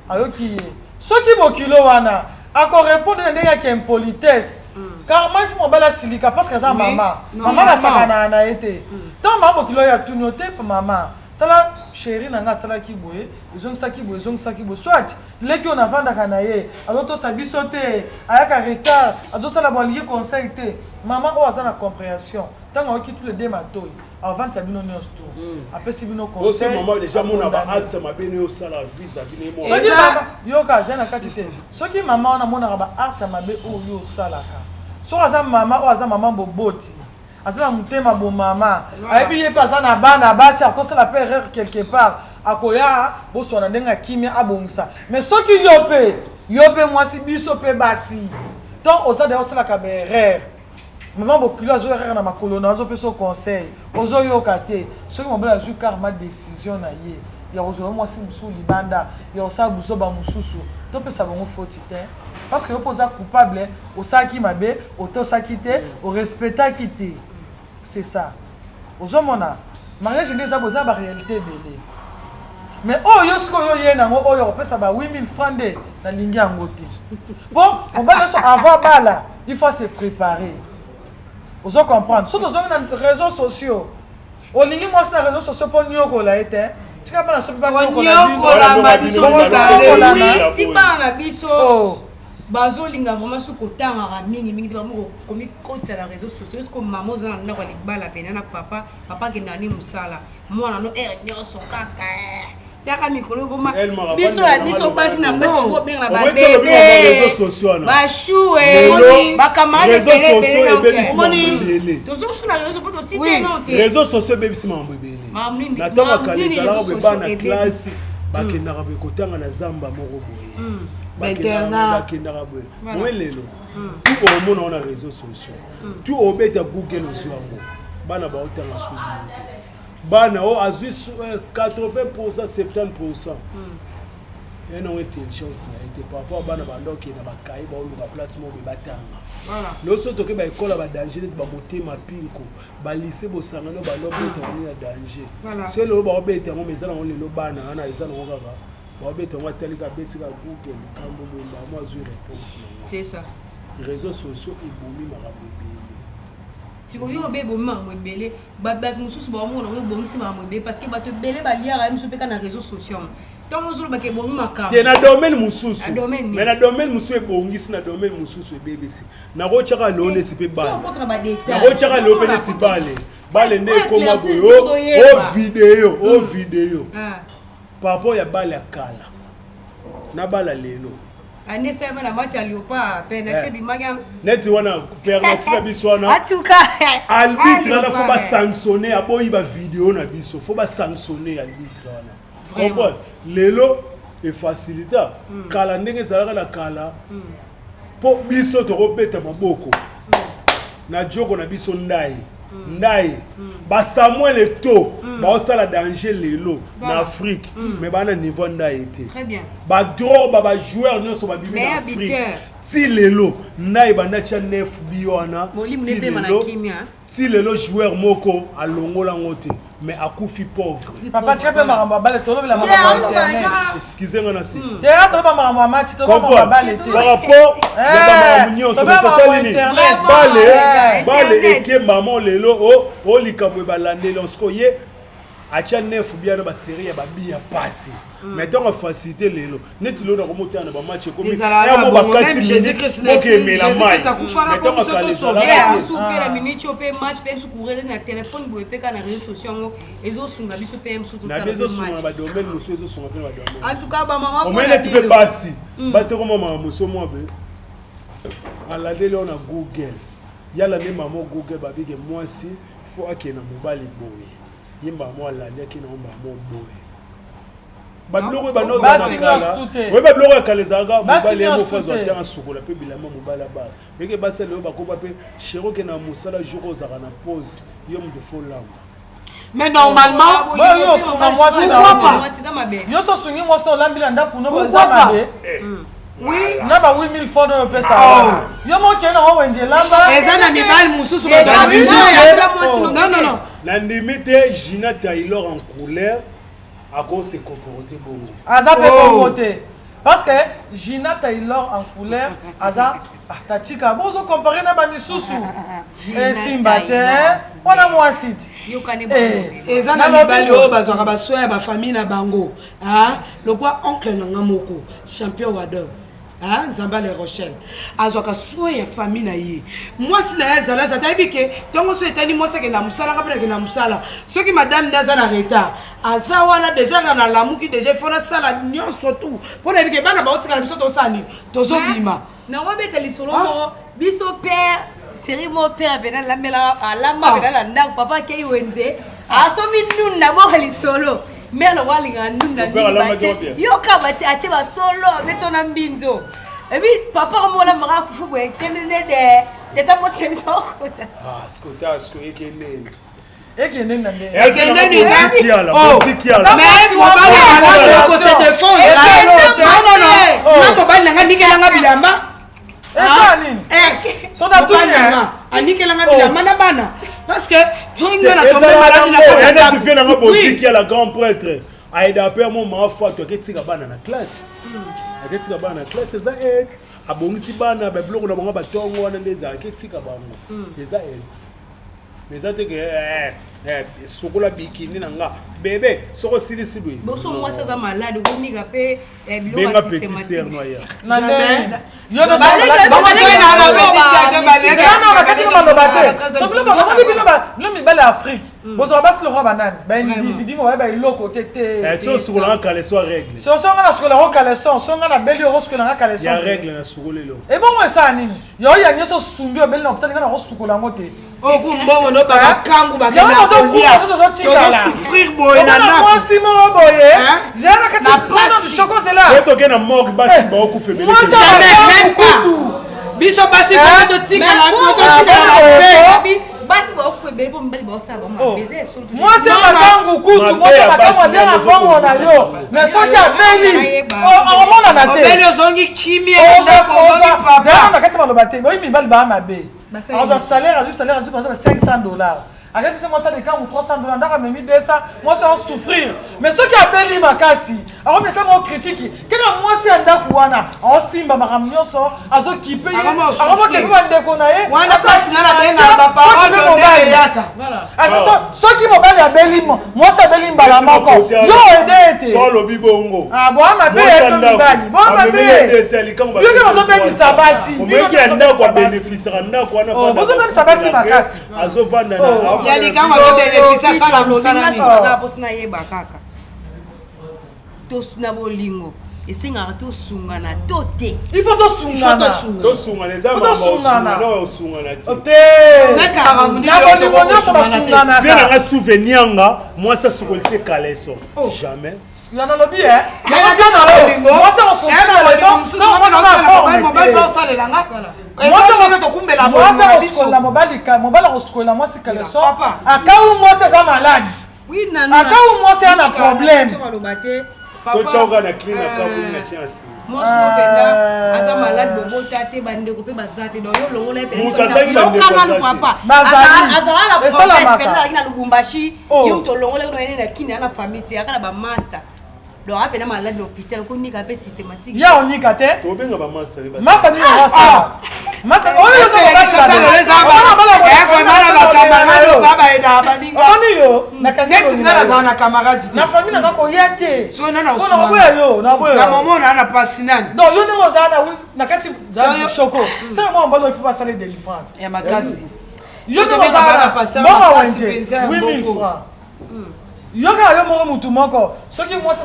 ayoki ye soki bokilo wana akorepondre na ndenge ya kiimpolitesse mm. karma ifu mobali asilika parce que aza mama mama nasakanaka na ye te ntango mama bokilo oyo atuni yo te mama tala chéri na ngai asalaki boye ezongisaki boye ezongisaki boye soit leki oyo navandaka na ye azotosa biso te ayaka retard azosala bo alingi conseil te mama oyo aza na compréhension ntango ayoki tous les deux matoi avandisa bino nyonso to hmm. apesi bino conseilyoka aza na kati te soki mama wana amonaka ba acte ya mabe oyo osalaka soki aza mama oyo aza mama boboti aza na motema bomama ayebi ye mpe aza na bana basi akosala mpe erreur quelque part akoya boswana ndenge ya kimia abongisa mais soki yo mpe yo mpe mwasi biso mpe basi tant oza deya osalaka baerreur Maman bokilo azoya kaka na makolo na azopesa yo conseil ozoyoka te soki mobali azwi karma decision na ye ya kozwa mwasi mosusu libanda ya kosala buzoba mosusu topesa bango foti te parce que yo mpo oza coupable osalaki mabe otosaki te orespectaki te c'est ça ozomona mariage nde eza boza ba réalité ebele. Mais oyo yo sikoyo oye nango oyo okopesa ba 8000 francs nde nalingi yango te. Po mobali nyonso avant bala, il faut se préparer. Ozo comprendre? Soki tozongi na réseaux sociaux, olingi mwasi na réseaux sociaux mpo niokola ye te. Tika bana soki baniokolama biso mibale. Ti bana na biso oh. bazolinga vraiment soki kotangaka mingi mingi te bango komikotisa na réseaux sociaux soki mama oza na ndako ya libala pena na papa papa akendaka ni mosala mwana no heure nyonso kaka eh. taka mikolo ekoma biso na biso basi na basi kobenga na babebe bashu bakamarade ebele tozokusu na réseau po tosisi no te réseau sociaux ebebisi makambo ebele na ntango ya kala ezalaka boye bana classe bakendaka boye kotanga na zamba moko boye hmm. bakendaka boye moye lelo hmm. tu omona wana réseau sociaux hmm. tu obeta google ozwi yango bana baotanga subi te bana oyo azwi 80 pourcent 70 pourcent ye nango intelligence na ye te par rapport bana banda okende na bakaye baoluka place moko boye batanga loso toke baekole ya badanger neti bamotema pinko balise bosangani oyo banda obeta yango ya danger se lelo baobeta yango ma eza nango lelo bana wana eza nango kaka baobeta yango atali ka abeti ka google likambo boye mbamo azwi réponse nango réseau sociaux ebomi makambo ebele sikoyo yo obe ebomi makambo ebele bato mosusu baomona yango ebongisi makambo ebele parce que bato ebele baliaka ye mosusu mpe ka na réseau sociaux yango ntango ozolobaka ebongi makambo te na domaine mosusu mais na domaine mosusu ebongisi na domaine mosusu ebebisi nakotyaka lelo neti mpe bale nakotyaka lelo mpe neti bale bale nde ekoma boye o video o video ah. par rapport ya bale ya kala na bala lelo année ça na match ya Leopard penalty eh. ebimaki neti wana penalty na biso wana arbitre wana faut ba sanctionner aboyi ba video na biso faut ba sanctionner arbitre wana comprendre lelo efacilita hmm. kala ndenge ezalaka na kala mpo hmm. biso tokobeta maboko hmm. na joko na biso ndai mm. ndai mm. ba Samuel Eto'o mm. baosala danger lelo voilà. na Afrique mm. mais bana niveau ndai te ba Drogba ba joueur nyonso babimi na Afrique ti lelo ndai banda tia 9 bi wana ti lelo ti lelo joueur moko alongola yango te mais akufi pauvre papa tia mpe makambo ya bale tolobela makambo ya internet excuse nga na sisi te toloba makambo ya match toloba makambo ya bale te par rapport ya bamakambo nyonso mais totali nini bale bale eke mama lelo o likambo ebalandeli en siko ye atia nef bia na baserie ya babi ya pasi mm. mais ntango afacilité lelo neti lelo nakomotala na bamatch ekomiyango bakati mokemela mai mais ntango akala ezalaka na minute oyo mpe match mpe mosusu courele na telefone boye mpe kaka na réseau sociaux yango ezosunga biso mpe mosusu na ezosunga na badomaine mosusu ezosunga mpe badomaine en tout cas bamama omoni neti mpe basi mm. basi ekoma mama mosusu mwa be alandeli oyo na google yala nde mama google babike mwasi fo akende na mobali boye ye mbala moko alandi ake nango mbala moko boye babiloko oyo banda ozala kala oye babiloko ya kala ezalaka mobali ye moko azwa ntango asukola mpe bilamba mobali abala eke basi ya lelo bakoba mpe sheri okende na mosala jour ozalaka na pause yo moto fo olamba Mais normalement, yo osunga mwasi na yo so osungi mwasi na olambi na ndako no eza mabe Oui. Na ba 8000 francs oyo opesa. Oh. Yo moko kende nango wenze lamba. Eza na mibali mosusu Non non non. Nandimi te Gina Taylor en couleur ako se comporter bongo. Aza pe oh. bongo te. Parce que Gina Taylor en couleur aza ah, tatika bozo comparer na ba misusu. Esimba te. Wana mwasi ti. Eh. Eza na mibali oyo bazwaka ba soins ya ba famille na bango. Ah, lokwa oncle na nga moko champion wadol ah, nzambe ale rochelle azwaka soin ya famille na ye mwasi na ye azala aza tayebi ke ntongo so etani mwasi akenda mosala nga mpe nakenda mosala soki madame nde aza na retard aza wana deja nga nalamuki deja ifo nasala nyonso tu mpo nayebi ke bana baotikala biso tosala nini tozobima nakobeta lisolo ah. moko biso père série moko père apena alambelaka alamba apena na ndako papa akei wenze asombi ndunda boka lisolo mère loko alingaka ndunda mingi yoka batie atie basolo abeti wana mbinzo epi papa komona maka fufu boye kendende tata mwasi na biso akota ah, sikoyo sikoyo ekendeni ekende na ndenge ekende nini oh. mais mobali malamu ko se défendre non non non na mobali na nga nikelanga bilamba eza nini mobali na nga anikelanga bilamba na bana parce que soki nga na tombe maladi na nanga boziki ya la grand prêtre. Aida mpe mo mama Fatu aketika bana na classe. Aketika bana na classe, eza aide. Abongisi bana babiloko na bango, batongo wana nde ezalaka, aketika bango, eza aide. Mais eza te ke sokola bikini na nga bebe, soko osilisi boye. Boso mwasi aza malade, okonika mpe biloko benga ya petite systématique. sœur no aya. Na ndenge yo Bakati na maloba te. So bino bakomoni, bino bino mibale ya Afrique, bozwaka basi lokwa banani, baindividu mo bayeba eloko te te. Ti osukolanga caleçon ya règle. So so nga na sukolaka caleçon, so nga nabeli, okosukolanga caleçon Ya règle na sukolelo. Ebongo esala nini? Yo ya nyonso osumbi, obeli na hôpital, nga nakosukola yango te. Oku mbongo no bamakangu. Yango tozokufa, so tozotikala. Tozosouffrir boye na omona ndako. Mwasi moko boye Hein? zela na kati Na pasi. shoko, zela. So toke na morgue, basi baokufa ebele. Mwasi te. Jamais, même pas. Kutu. Biso basi Hein? kaka totikala, totikala. Ah, Basi baokufa ebele mpo mibali baosala bango mabe, eza esolo. Mwasi ya makangu kutu, Mabe mwasi ya ya makangu basi abenga nde mbongo na yo, mais soki abeli, okomonana te. Obeli, ozongi kimia na ndako, ozongi Zela papa. na kati maloba te. Oyi mibali baa mabe. Basali. Azwa salaire, azwi salaire, azwi par exemple 500 dollars, akebisi mwasi adekangu 300 dollars, ndako amemi 200, mwasi aosouffrir. Mais soki abeli makasi, akomi ntango okritiki kaka mwasi ya ndako wana, aosimba makambo nyonso, azokipe ye. Akoma osouffrir. Akomokepe bandeko na ye. Wana mpasi nga na bengaka baparole d'honneur eyaka. Soki mobali abeli, mwasi abeli mbala moko, yo ede ete So alobi bongo. Ah, boa mabe yeto mibali, boa mabe. Bino nde bozobebisa basi. Omoyeki ya ndako abénéficiaka ndako wana. Oh, bozobebisa basi makasi. Azovanda Oh. na Ya likambo azobénéficie, asala mosala nini? Aza mposo nayeba kaka na bolingo esengaka tosungana to te? Il faut tosungana. Tosungana eza Faut makambo. tosungana. Osungana oyo osungana te. Te. Neti makambo nini Na oyo bolingo nyonso tokosungana te? Vie nanga basunganaka. souvenir nga mwasi asukolisi caleçon, jamais. Ya nalobi e. Ya na bolingo, mwasi ya na bolingo mosusu, mobali baosalela nga, eza tokumbela mwasi bolingo na biso. akosukolela mobali, mobali akosukolela mwasi caleçon Papa. akau mwasi aza maladi, akau mwasi aza na problème. Maloba te. Totyaoka na clé na kabuli na tia nsima. Mwasi oyo mpenza aza malade, bobota te, bandeko mpe baza te, donc yo longola ye. Moto azangi bandeko aza te. Papa Bazali. azala na province. Esalamaka. Mpenza azalaki na Lubumbashi. Oh. Yo moto olongola ye na Kini, aza na famille te, aka na bamaster, donc apena malade na hôpital, konika mpe systématique. Ya onika te. Tobenga bamasa. Masta nini wasala? Masta oyo. Omoni yo. Neti nga nazala na camarade te. Na famille nanga koya te. So nana Mpo na koboya yo, naboya. Na momo na na pasi nani? Donc yo ndenge ozala na kati Donc shoko, sala mwa mobali oyo, il faut basala délivrance. Ya makasi. Yo ndenge Tobenga ozala bana pasteur mbongo makasi wenze mpenza ya 8000 mbongo. francs, yo kaka yo moko, mutu moko, soki mwasi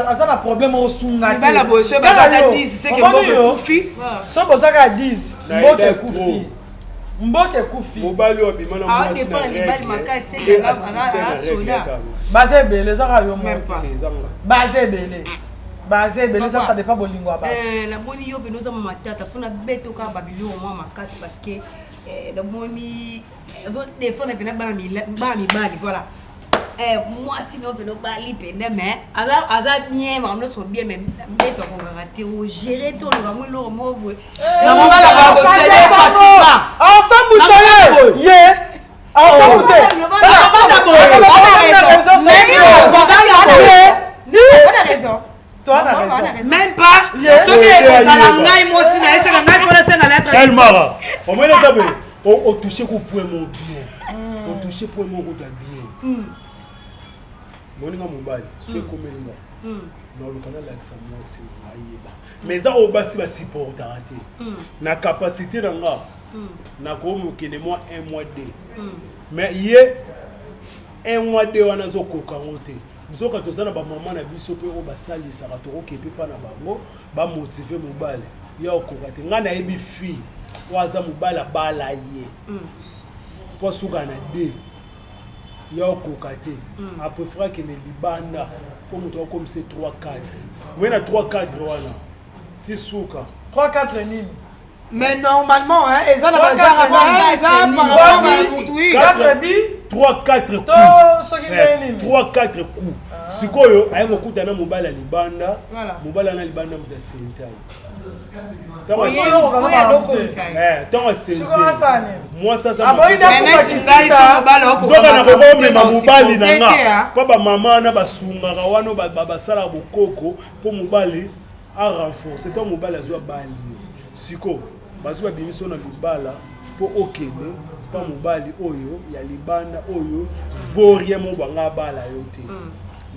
aza na problème, osunga te. Mibala boye soki baza ata 10, seke Omoni mbongo yo, ekufi. So boza kaka 10, Na mboka aida ekufi, mboka ekufi. Mobali oyo abima na Ah, mwasi na dépend na mibali règle, makasi, te aza asise na règle soda. kaka. Baza ebele, eza kaka yo Même moko. pas. Te, ezanga. Baza ebele, baza ebele, eza Papa. ça dépend bolingo ya bato. Namoni yo mpena oza ma matata, fona betoka babiloko mwa makasi, parce que namoni ozodefendre mpena bana mibali, voilà. Mwasi no mpena obali mpena, mais aza bien, makambo nyonso bien, mais mbeto akongaka te, ogere te, oluka mo eloko moko boye. Na mobali akosede facilement. Asambwisa ye, ye asambwise. Wana raison. Toa na raison. Même pas. Yeah. Soki Yeah, ekozala yeah. ngai mwasi na ye, seka ngai mpona senga lettre. Elmara, omoni eza boye, otouche ko point moko bien, otouche point moko ta bien. Moninga mobali, so ekomeli nga, naoluka nalakisa mwasi na nga ayeba, mais eza oyo basi basupportaka te. Na capacité na nga, nakomokende mwa un mois deux, mais ye un mois deux wana azokoka yango te. Nzoka toza na bamama na biso mpe oyo basalisaka, tokokepe mpa na bango, bamotive mobali ya okoka te. Ngai nayebi fille oyo aza mobali abala ye mpo asuka na d ya okoka te, apréféré akende libanda mpo moto akomisa 3 4 moye na 3 4 wana ti suka. 3 4 nini? Mais normalement, hein, eza na Trois, bagenre quatre, eza par rapport à mutu, oui. 4 bi 3 4 to soki ndenge nini? 3 4 coups. Sikoyo aye kokuta na mobali ya libanda, mobali wana libanda moto asente ye. Ntango asente mwasi azazoka na kokomema mobali na nga mpo bamama wana basungaka wana basalaka bokoko mpo mobali arenforce. Ntango mobali azwa bali yo sikoyo bazwi babimisi yo na libala mpo okende mpa mobali oyo ya libanda oyo vaurien mo banga abala yo te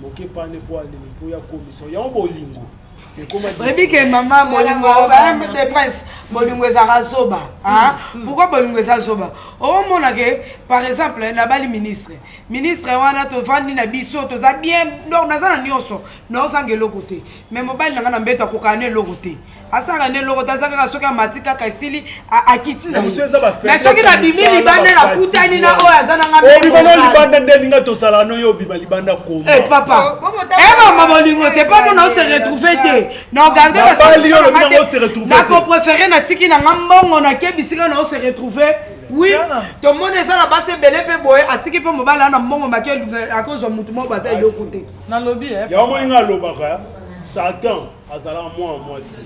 moke pane mpo anini mpo ya komisa yango bolingo. Oyebi ke mama bolingo de prince, bolingo ezalaka zoba. Pourquoi bolingo eza zoba? Omona ke par exemple nabali ministre, ministre wana tovandi na biso, toza bien, donc naza na nyonso, naozanga eloko te, mais mobali na ngai na mbeto akokaka na eloko te, asalaka nde eloko te, aza kaka soki amati kaka esili, akiti na ye. Mais soki nabimi libanda, nakutani na oyo aza nanga. Obima na libanda nde elinga tozala no yo obima libanda koma. Eh papa, eh mama, bolingo te pa mpona ose retrouve te na ogarde. Babali yo olobi nango ose retrouve te. Nakopréféré natiki na nga mbongo, nake bisika na ose retrouve. Oui, tomoni eza na basi ebele mpe boye atiki mpe mobali ana mbongo make, akozwa motu moko baza eloko te. Nalobi. Yango moninga alobaka Satan azalaka mwana mwasi.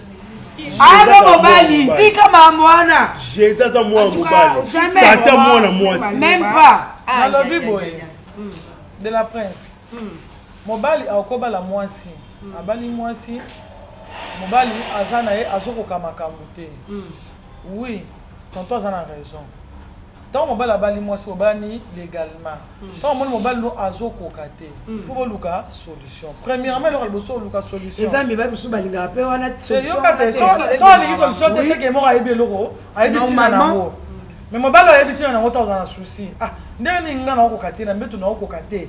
Aza mobali, tika makambo wana. Jésus aza mwana mobali, Satan mwana mwasi. Même pas. Nalobi boye, de la prince, mobali akobala mwasi, abali mwasi, mobali aza na ye azokoka makambo te. Oui, tonton aza na raison. Ntango mobali abali mwasi, bobalani légalement, ntango omoni mobali no azokoka te, il faut boluka solution. Premièrement, eloko liboso, oluka solution. Eza mibali mosusu balingaka mpe wana. Yoka te, so alingi solution te, seke moko ayebi eloko, ayebi ntina nango. Mais mobali ayebi ntina nango, ntango oza na souci, ah, ndenge nini nga naokoka te na mbeto, naokoka te,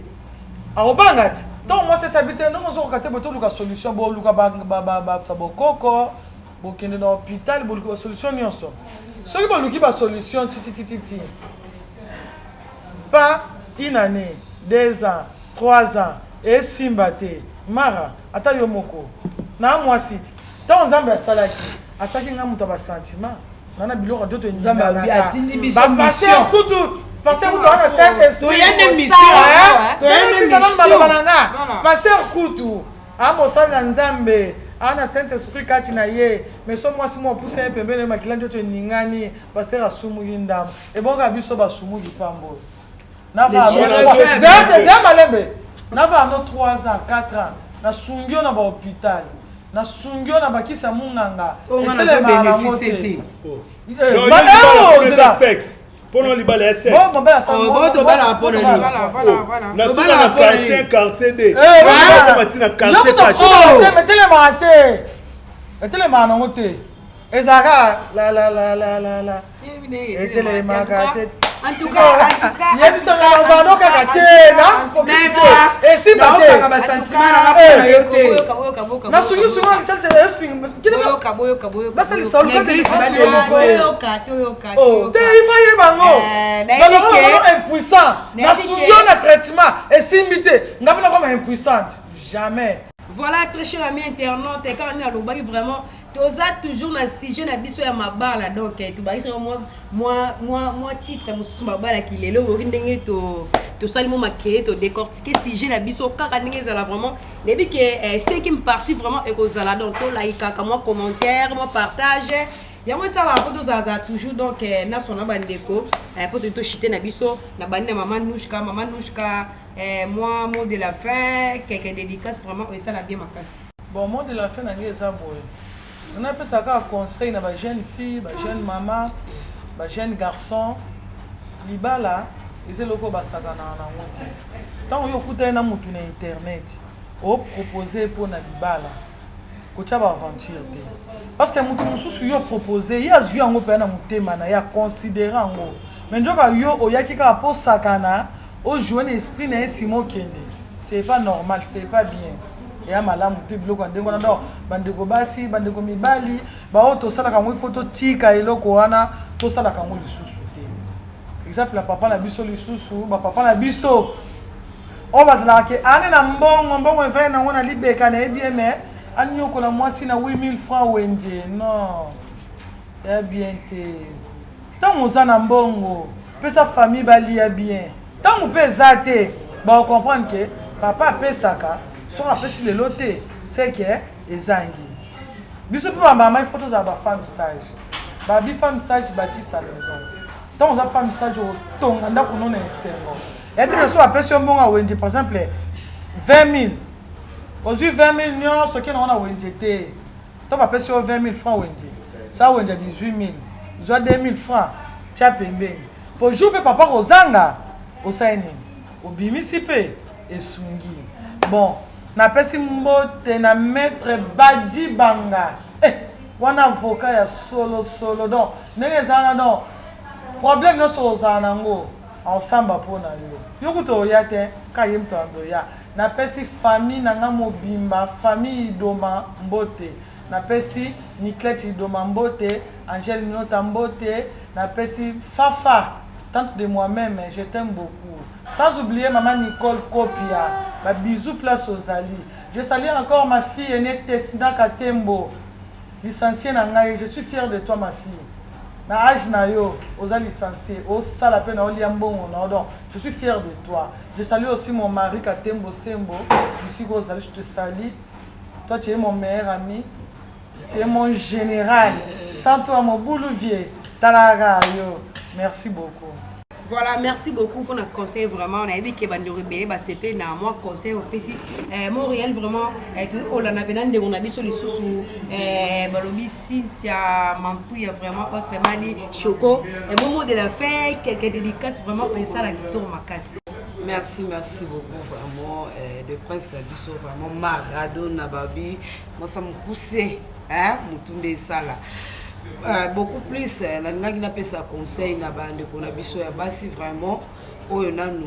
akobanga te. Ntango mwasi esabi te ndenge ozokoka te boye, toluka solution. Boluka bato bokoko, bokende na hôpital, boluka basolution nyonso. Soki boluki basolution titititi, pas une année, 2 ans, 3 ans, esimba te. Mara ata yo moko na mwasi ti ntango Nzambe asalaki, asalaki ngai moto ya basentiment nga na biloko nzoto. Nzambe atindi biso. Bapasteur kutu, pasteur kutu wana Saint Esprit. Toyende mission, toyende. Baloba na nga, pasteur kutu amosali na Nzambe, aa na Saint Esprit kati na ye, mais so mwasi mo apusa ye pembeni, makila nzoto eningani, pasteur asumuki ndambo. Ebonga biso basumuki pambo eza malembe. Nava no 3 ans, 4 ans, nasungi yo na bahôpital, nasungi yo na bakisi ya munganga, etelemaka nango te. Sexe mpona libala ya sexe. Tobalaka mpona nini? Nasuka na quartier, quartier d matina quartier. Etelemaka te, etelemaka nango te, ezalaka la la la la la la, etelemaka te. Yebisanga nazala no kaka te, na esimba te. Basentiment nanga mpona yo te. Nasungisungi, basalisa te, il faut yeba yango baloko impuissant. Nasungi yo na traitement, esimbi te, nga mpe nakoma impuissante jamais. Voilà, très cher ami internaute, quand on a alobaki vraiment, toza toujours na sujet na biso ya mabala. Donc tobakisaka mwa titre mosusu, mabalaki lelo. Oyoki ndenge tosali mo makeye, todécortique sujet na biso kaka ndenge ezala. Vraiment nayebi ke cinquième partie vraiment ekozala. Donc tolaikaka mwa commentaire, mwa partage, yango esalaka mpo tozalazala toujours. Donc nasona bandeko mpo toyi toshite na biso na bandi na mama Nushka. Mama Nushka, mwa mot de la fin, quelque dédicace, vraiment esala bien makasi. Bon, mot de la fin na ngai eza boye: napesa kaka conseil na bajeune fille, bajeune mama, bajeune garçon. Libala eza eloko basakanaka nango te. Ntango yo okutani na motu na internet, opropose mpo na libala, kotia baaventure te, parce que motu mosusu yo propose ye, azwi yango mpenza na motema na ye, aconsidere yango, mais nzoka yo oyaki kaka mpo sakana, ojoue na esprit na ye, nsima okende. C'est pas normal, c'est pas bien, eya malamu te biloko ya ndenge wana. Donc bandeko basi, bandeko mibali, baoyo tosalaka yango, ifo totika eloko wana, tosalaka yango lisusu te. Exemple ya papa na biso, lisusu bapapa na biso oyo bazalaka ke ane na mbongo, mbongo evai nango na libeka, nayebi ye, mais anyokola mwasi na 8000 francs wenje. Non, ya bien te. Ntango oza na mbongo, pesa famille balia bien. Ntango mpe eza te, bakocomprendre ke Papa apesaka, soki apesi lelo te, c'est que ezangi. Biso mpe bamama il faut tozala ba femme sage. Babi femme sage bâtit sa maison. Ntango oza femme sage otonga ndako no na esengo. Ete soki bapesi yo mbongo ya wenze par exemple 20 000 ozwi 20 000 nyonso okende yango na wenze te. To bapesi yo 20 000 francs wenze, sa wenze ya 18 000 zwa 2 000 francs tia pembeni. Po jour mpe papa kozanga osali nini? Obimisi mpe esungi. Bon, napesi mbote na maître Badji Banga. Eh, wana avocat ya solo solo. Donc ndenge eza wana, donc problème nyonso ozala nango aosamba mpo na yo. Yo kutu oya te, ka ye moto ando ya. Napesi famille na nga mobimba, famille Idoma mbote. Napesi Niclette Idoma mbote, Angèle Nyota mbote, napesi Fafa, tante de moi-même, je t'aime beaucoup. Sans oublier maman Nicole Kopia, ba bisous place ozali. Je salue encore ma fille aînée Tessina Katembo, licenciée na ngai, je suis fière de toi ma fille. Na âge na yo, oza licenciée, osala pe na olia mbongo na yo, donc je suis fière de toi. Je salue aussi mon mari Katembo Sembo, bisika ozali, je te salue. Toi tu es mon meilleur ami, tu es mon général. Sans toi mon boulou vieux, talaka yo. Merci beaucoup. Voilà, merci beaucoup pour notre conseil vraiment. On a vu que bande rebelle ba CP na moi conseil au PC. Montréal vraiment tout on a besoin de on a biso lisusu balobi Cynthia Mampouya vraiment autrement dit Choco. Et moment de la fin, quelques dédicaces vraiment pour ça la guitare makasi. Merci, merci beaucoup vraiment de Prince Nabiso vraiment Maradona Babi. Moi ça me poussait hein mutunde sala. Beaucoup plus nalingaki napesa conseil na bandeko na biso ya basi vraiment oyo nanu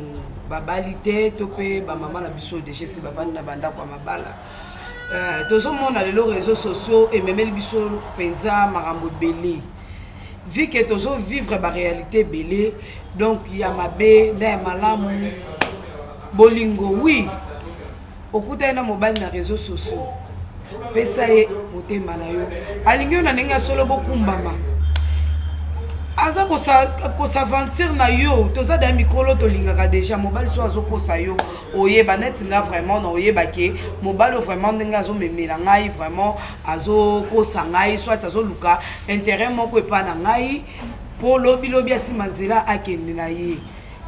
babali te to mpe bamama na biso deja si bavandi na bandako ya mabala. Tozomona lelo réseaux sociaux ememeli biso mpenza makambo ebele, vu que tozovivre baréalité ebele, donc ya mabe na ya malamu. Bolingo, oui, okutani na mobali na réseaux sociaux, pesa ye motema na yo, alingi yo na ndenge ya solo, bokumbama, aza kosaventure na yo. Toza da mikolo, tolingaka deja mobali so azokosa yo, oyeba neti nga vraiment na oyeba ke mobali oyo vraiment ndenge azomemela ngai, vraiment azokosa ngai, soit azoluka intérêt moko epa na ngai mpo lobilobi asima nzela akende na ye.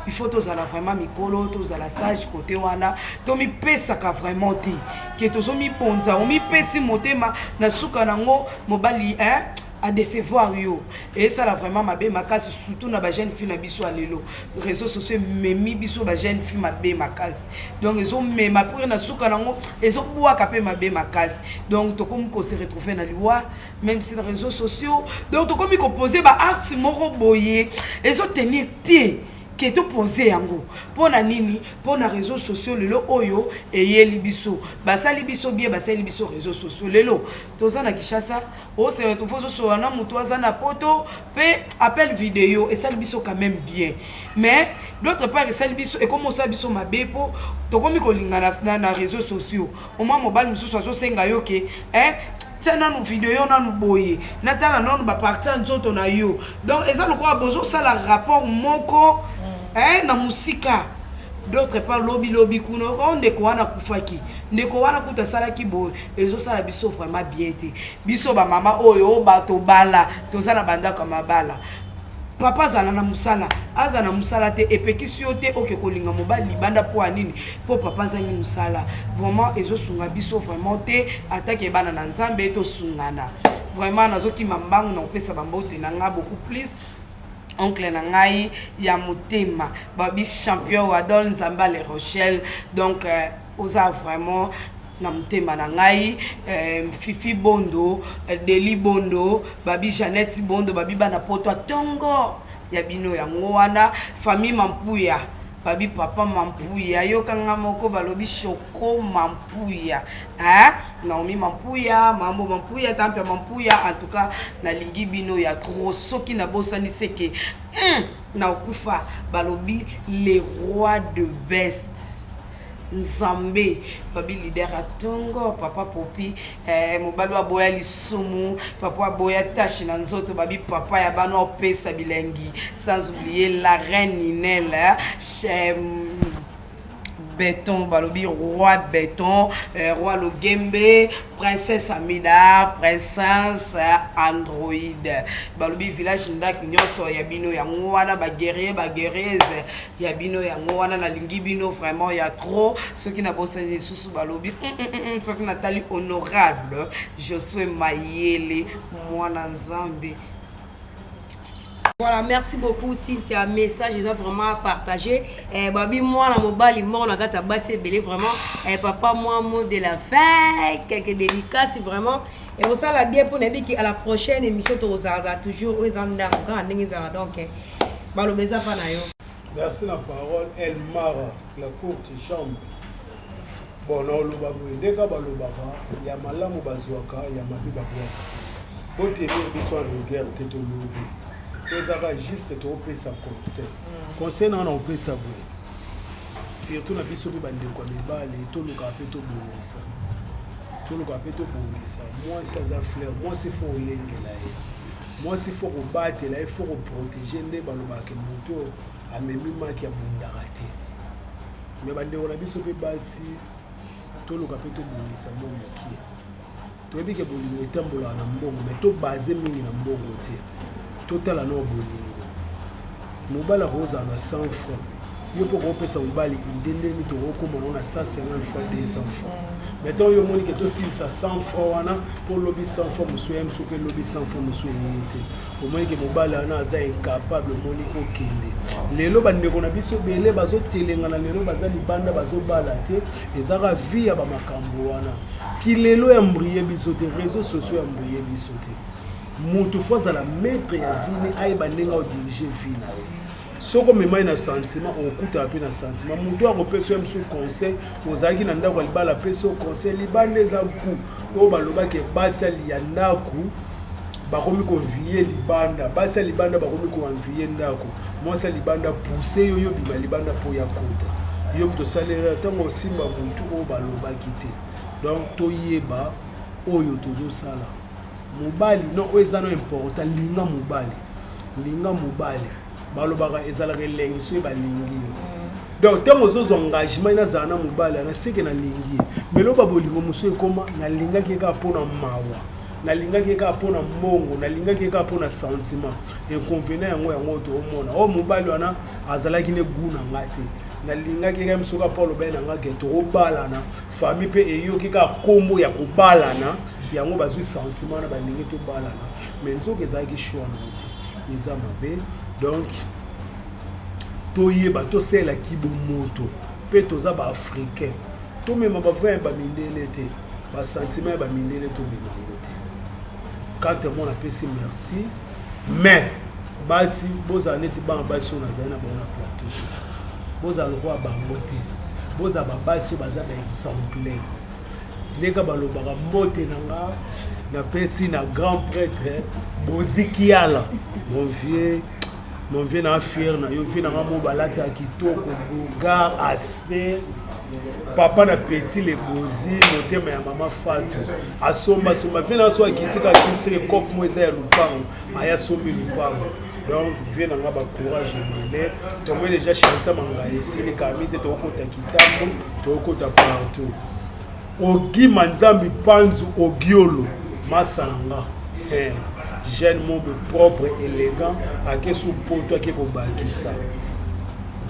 Il faut tozala vraiment mikolo, tozala sage côté wana, tomipesaka vraiment te ke tozomibonza. Omipesi motema, na suka nango mobali hein, adécevoir yo, esala vraiment mabe makasi, surtout na bajeune fille na biso ya lelo. Réseaux sociaux ememi biso bajeune fille mabe makasi, donc ezomema mpo na suka nango ezobwaka mpe mabe makasi. Donc tokomi kose retrouver na liwa même si na réseaux sociaux. Donc tokomi kopose baacte moko boye ezotenir te ke topose yango mpo na nini? Mpo na réseaux sociaux lelo oyo eyeli biso, basali biso bien, basali biso réseaux sociaux. Lelo toza na Kinshasa, ose retrouve ozosola na moto aza na poto mpe appel vidéo, esali biso quand même bien, mais d'autre part esali biso, ekomi osala biso mabe mpo tokomi kolinga na réseaux sociaux. Omwa mobali mosusu azosenga yo ke eh, tia nanu video nanu boye, natala nanu baparti ya nzoto na yo. Donc eza lokola bozosala rapport moko eh, na mosika. D'autre part lobi lobi kuna o ndeko wana akufaki, ndeko wana kuta asalaki boye, ezosala biso vraiment bien te. Biso bamama oyo bato bala toza na bandako ya mabala, papa azala na mosala, aza na mosala te, epekisi yo te oke kolinga mobali libanda. Mpo ya nini? Mpo papa azangi mosala. Vraiment ezosunga biso vraiment te. Atake bana na Nzambe, tosungana vraiment. Nazokima mbangu na kopesa bambote na nga beaucoup plus oncle na ngai ya motema, babi champion Wadol Nzambe ale Rochelle. Donc oza vraiment na motema na ngai. Fifi Bondo, Deli Bondo, babi Jeannette Bondo, babi bana poto atongo ya bino yango wana. Famille Mampuya, babi papa Mampuya, yokanga moko, balobi Shoko Mampuya, hein? Naomi Mampuya, Mambo Mampuya, Tampia Mampuya, en tout cas nalingi bino ya trop. Soki nabosani seke nakokufa. Balobi le roi de best Nzambe, babi leader atongo papa Popi, mobali oyo aboya lisumu, papa aboya tache na nzoto, babi papa ya bana opesa bilengi. Sans oublier la reine Ninel. Beton balobi roi Beton, euh, roi Logembe, princesse Amida, princesse euh, Android. Balobi village ndak nyonso ya bino yango wana ba guerrier ba guerrieuse ya bino yango wana nalingi bino vraiment ya trop. Soki na bosani lisusu balobi mm, mm, mm, mm, soki natali honorable Josue Mayele mwana Nzambe. Voilà, merci beaucoup Cynthia. Message est vraiment partagé. Eh, babi moi na mobali mort na kati ya basi ebele vraiment. Eh, papa moi mot de la fin, quelques dédicaces vraiment. Et osala bien pour nayebi ki à la prochaine émission tokozala toujours oyo eza ndako kaka ndenge ezala donc eh, baloba eza pa na yo. Merci na parole El Mara, la courte jambe. Bon, na oloba boye nde kaka balobaka ya malamu bazwaka ya mabe babwaka. Botenir biso en rigueur te tolobi. Ezaka juste topesa conseil. Conseil na na kopesa boye. Surtout na biso mpe bandeko ya mibali tolukaka mpe tobongisa. Tolukaka mpe tobongisa. Mwasi aza fleur, mwasi faut olengela ye. Mwasi faut kobatela ye, faut koprotéger nde balobaka moto amemi maki abundaka te. Mais bandeko na biso mpe basi toluka mpe tobongisa mwa mokie. Toyebi ke bolingo etambolaka na mbongo, mais tobase mingi na mbongo te. Totala nao bolingo. Mobali akozala na 100 francs, yo mpo okopesa mobali idée ndeni tokokóma nango na 150 fois 200 francs. Mais ntango yo omoni ke tosilisa 100 francs wana mpo lobi 100 francs mosusu ya mosusu mpe lobi 100 francs mosusu eyei te, omoni ke mobali wana aza incapable, omoni okende. Lelo bandeko na biso ebele bazotelengana, lelo baza libanda bazobala te, ezaka vie ya bamakambo wana. Kilelo ya mbrie biso te, réseau sociaux ya mbrie biso te. Moto faut azala maître ya vie ne, ayeba ndenge aodirige vie na ye. Soki omemai na sentiment, okutaka mpe na sentiment. Moto akopesa yo mosusu conseil, ozalaki na ndako ya libala, apesi yo conseil, libanda eza ku oyo balobaki basi ya ndako bakomi koenvie libanda, basi ya libanda bakomi koenvie ndako. Mwasi ya libanda pousse yo, yo bima libanda mpo ya kota yo moto osali erreur ntango osimba motu oyo balobaki te. Donc toyeba oyo tozosala. Mobali non, oyo eza no important, linga mobali, linga mobali. Balobaka ezalaka elengi soki balingi yo. Donc ntango ozozwa engagement nazala na mobali ana seke nalingi ye, mais loba bolingo mosusu ekoma nalingaki ye kaka mpona mawa, nalingaki ye kaka mpona mbongo, nalingaki ye kaka mpona sentiment. Inconvénient yango yango toomona oyo mobali wana azalaki ne gu na nga te, nalingaki ye kaka soki apo alobaki na nga ke tokobalana, famille mpe eyoki kaka nkombo ya kobalana yango bazwi sentiment wana balingi tobalana, mais nzoka ezalaki choix nango te, eza mabe. Donc toyeba tosalelaki bomoto mpe toza baafricain, tomema bavin ya bamindele te, basentiment ya bamindele tomema yango te. Quant à moi napesi merci, mais basi bozala neti bana basi oyo nazali na bango na plateau te, bozala lokola bango te, bozala babasi oyo baza baexemplaire. Ndenge balobaka mbote na nga napesi na grand prêtre Bozikiala, mon vieux, mon vieux na fier na yo, vieux na nga mo balata kitoko, bogar aspect, papa na petit le bozi, motema ya mama Fatou asomba somba. Vieux na so akitika akitiseke cope mo eza ya lupango, aya sombi lupango. Donc vieux na nga ba courage ebele. Tomoi déjà chansa manga esili kami te, tokokota kitambo, tokokota partout. Ogima Nzambi Panzu Ogiolo Masanga, eh, jeune mobe propre élégant, ake su poto ake kobakisa.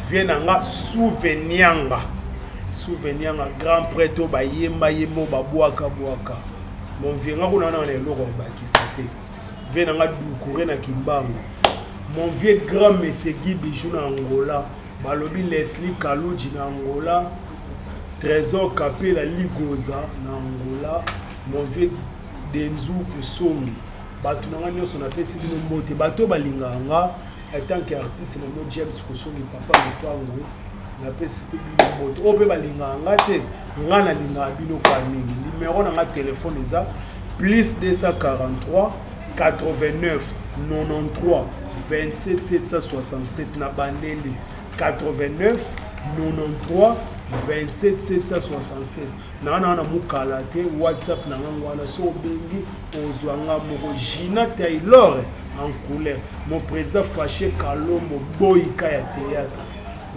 Vieux na nga souvenianga, souvenianga grand prêtre oyo bayemba yemba oyo babwaka bwaka. Mon vieux nga kuna na eloko ya kobakisa te. Vieux na nga Dukure na Kimbangu, mon vieux grand monsieur Guy Bijou na Angola, balobi Leslie Kaluji na Angola, Trésor Kapela Ligoza na Angola, mon vieux Denzu Kusongi. Bato na nga nyonso napesi bino mbote, bato oyo balingaka nga en tant que artiste na bino James Kusongi papa Lupango, napesi mpe bino mbote. Oyo mpe balingaka nga te, nga nalingaka bino kaka mingi. Numero na nga telefone eza plus 243 89 93 27 767, na bandeli 89 93 27 767. Naa na mokala te, whatsapp na ngango wana so obengi ozwa nga moko. Gina Taylor en couleur, mon président Faché Kalombo boyika ya théâtre.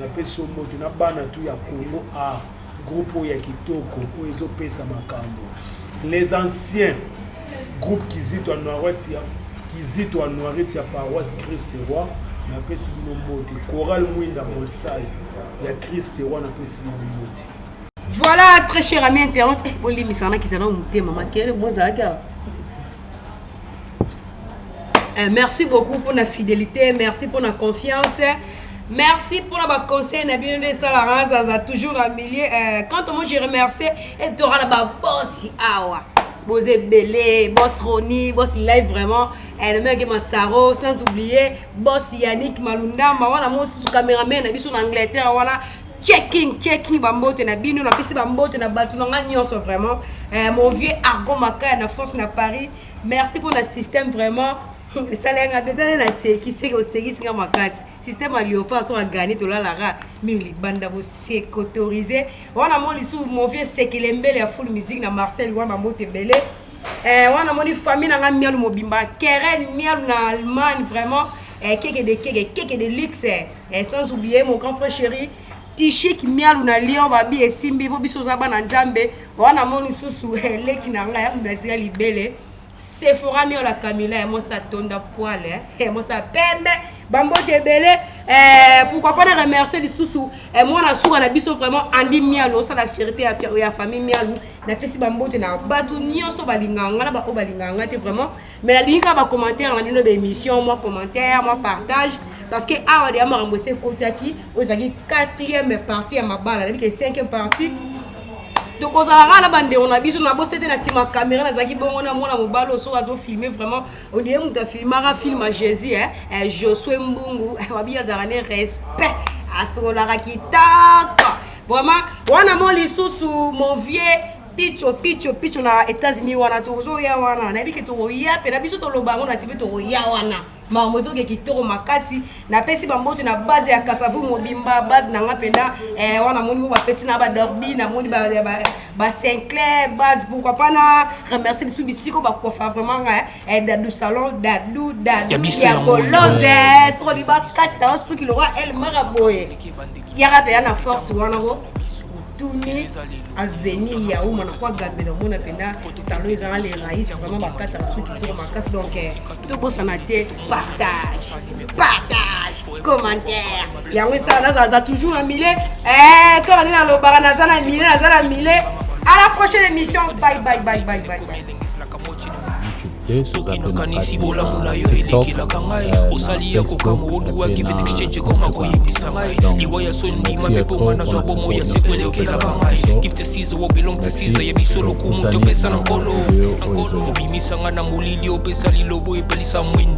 Napesi yo mbote na bana tu ya Congo A, groupe oyo ya kitoko oyo ezopesa makambo. Les anciens groupe Kizito Anuarite ya Kizito Anuarite ya paroisse Christ Roi, napesi bino mbote. Chorale Mwinda Mosai ya Christ Roi, napesi bino mbote. Voilà, très cher ami internaute, eh, bolimbisa na kizana motema makele bozalaki awa. Eh, merci beaucoup pour la fidélité, merci pour la confiance. Merci pour la conseil na bino nde esalaka zaza toujours na milieu. Eh, quant à moi je remercie et tora na ba boss awa. Boz ebele, boss Roni, boss live vraiment, eh, le mec Masaro, sans oublier boss Yannick Malundamba wana mosusu cameraman na biso na Angleterre wana checking checking bambote na bino napesi bambote na bato na nga nyonso vraiment eh, mon vieux Argon Makaya na France na Paris. Merci pour le système vraiment. Esala nga mpenza na seki seki osekisi nga makasi système ya léopard so agani tolalaka mingi libanda bosekotorise wana mo lisusu mon vieux sekele mbele ya full musique na Marcel wana bambote ebele. Eh, wana moni famille na nga mialu mobimba Keren mialu na Allemagne vraiment eh, keke de keke keke de luxe eh, sans oublier mon grand frère chéri Tishik mialu na Lyon babi esimbi po biso oza bana Nzambe wana moni susu leki na ngai ya mbasi ya libele Sephora miola Camilla ya mosa tonda poil eh mosa pembe bambote ebele eh, pourquoi pas na remercier lisusu eh, mwana suka na biso vraiment Andy Mialu osala fierté ya, ya famille Mialu napesi bambote na bato nyonso balingaka nga na baoyo balingaka nga te vraiment mais nalingi kaka bacommentaire na bino baémission mwa commentaire mwa partage parce que awa deya makambo esi ekotaki oyo ezalaki quatrième partie ya mabala nayebi ke cinquième partie tokozala kaka na bandeko na biso na bosi te na nsima kamera nazalaki bongo na mwana mobali oyo soki azofilme vraiment ondire moto afilmaka film ya Jésus eh, eh, Josue Mbungu wabi azalaka ne respect asololaka kitoko vraiment wana mo lisusu mon vieux picho picho picho na États-Unis wana tozoya wana nayebi ke tokoya mpe na biso toloba yango na TV tokoya wana makambo ezoke kitoko makasi napesi bambote na base ya Kasavu mobimba base na nga mpenza eh, wana namoni bo bapeti na badorbi namoni basinclair base pourquoi pas na remercier biso bisiko bakofa vraiment nga eh, dadu salon dadu dadu Ya biso ya yango oyo. koloze soko libakata osuki lokwa el mara boye yaka mpenza na force wana ko tuni avenir ya uma na kwa gambela omona mpenza salon ezanga le rais vraiment bakataka soki kitoko makasi donc eh, tobosana te partage partage commentaire yango esala nazalaza toujours na mile eh, kaka nde nalobaka naza na mile naza na mile à la prochaine émission bye bye bye bye bye, bye. Te toza Soki mpe na nakanisi kati bolamu na ya yo TikTok, elekelaka ngai na osali ya Facebook kokamwa oduwa mpe given na exchange ekoma Instagram. koyebisa ngai Donc, liwa ya soni ndima merci mpe à mpo toi nga nazwa mpona bomoi ya support seko nyonso elekelaka opesaka ngai biso. Give to Caesar what belong to Merci. Caesar ya biso lokumu Tokutani topesa na na nkolo video na oyo nkolo ezoya. obimisa nga na molili opesa lilobo epelisa mwinda.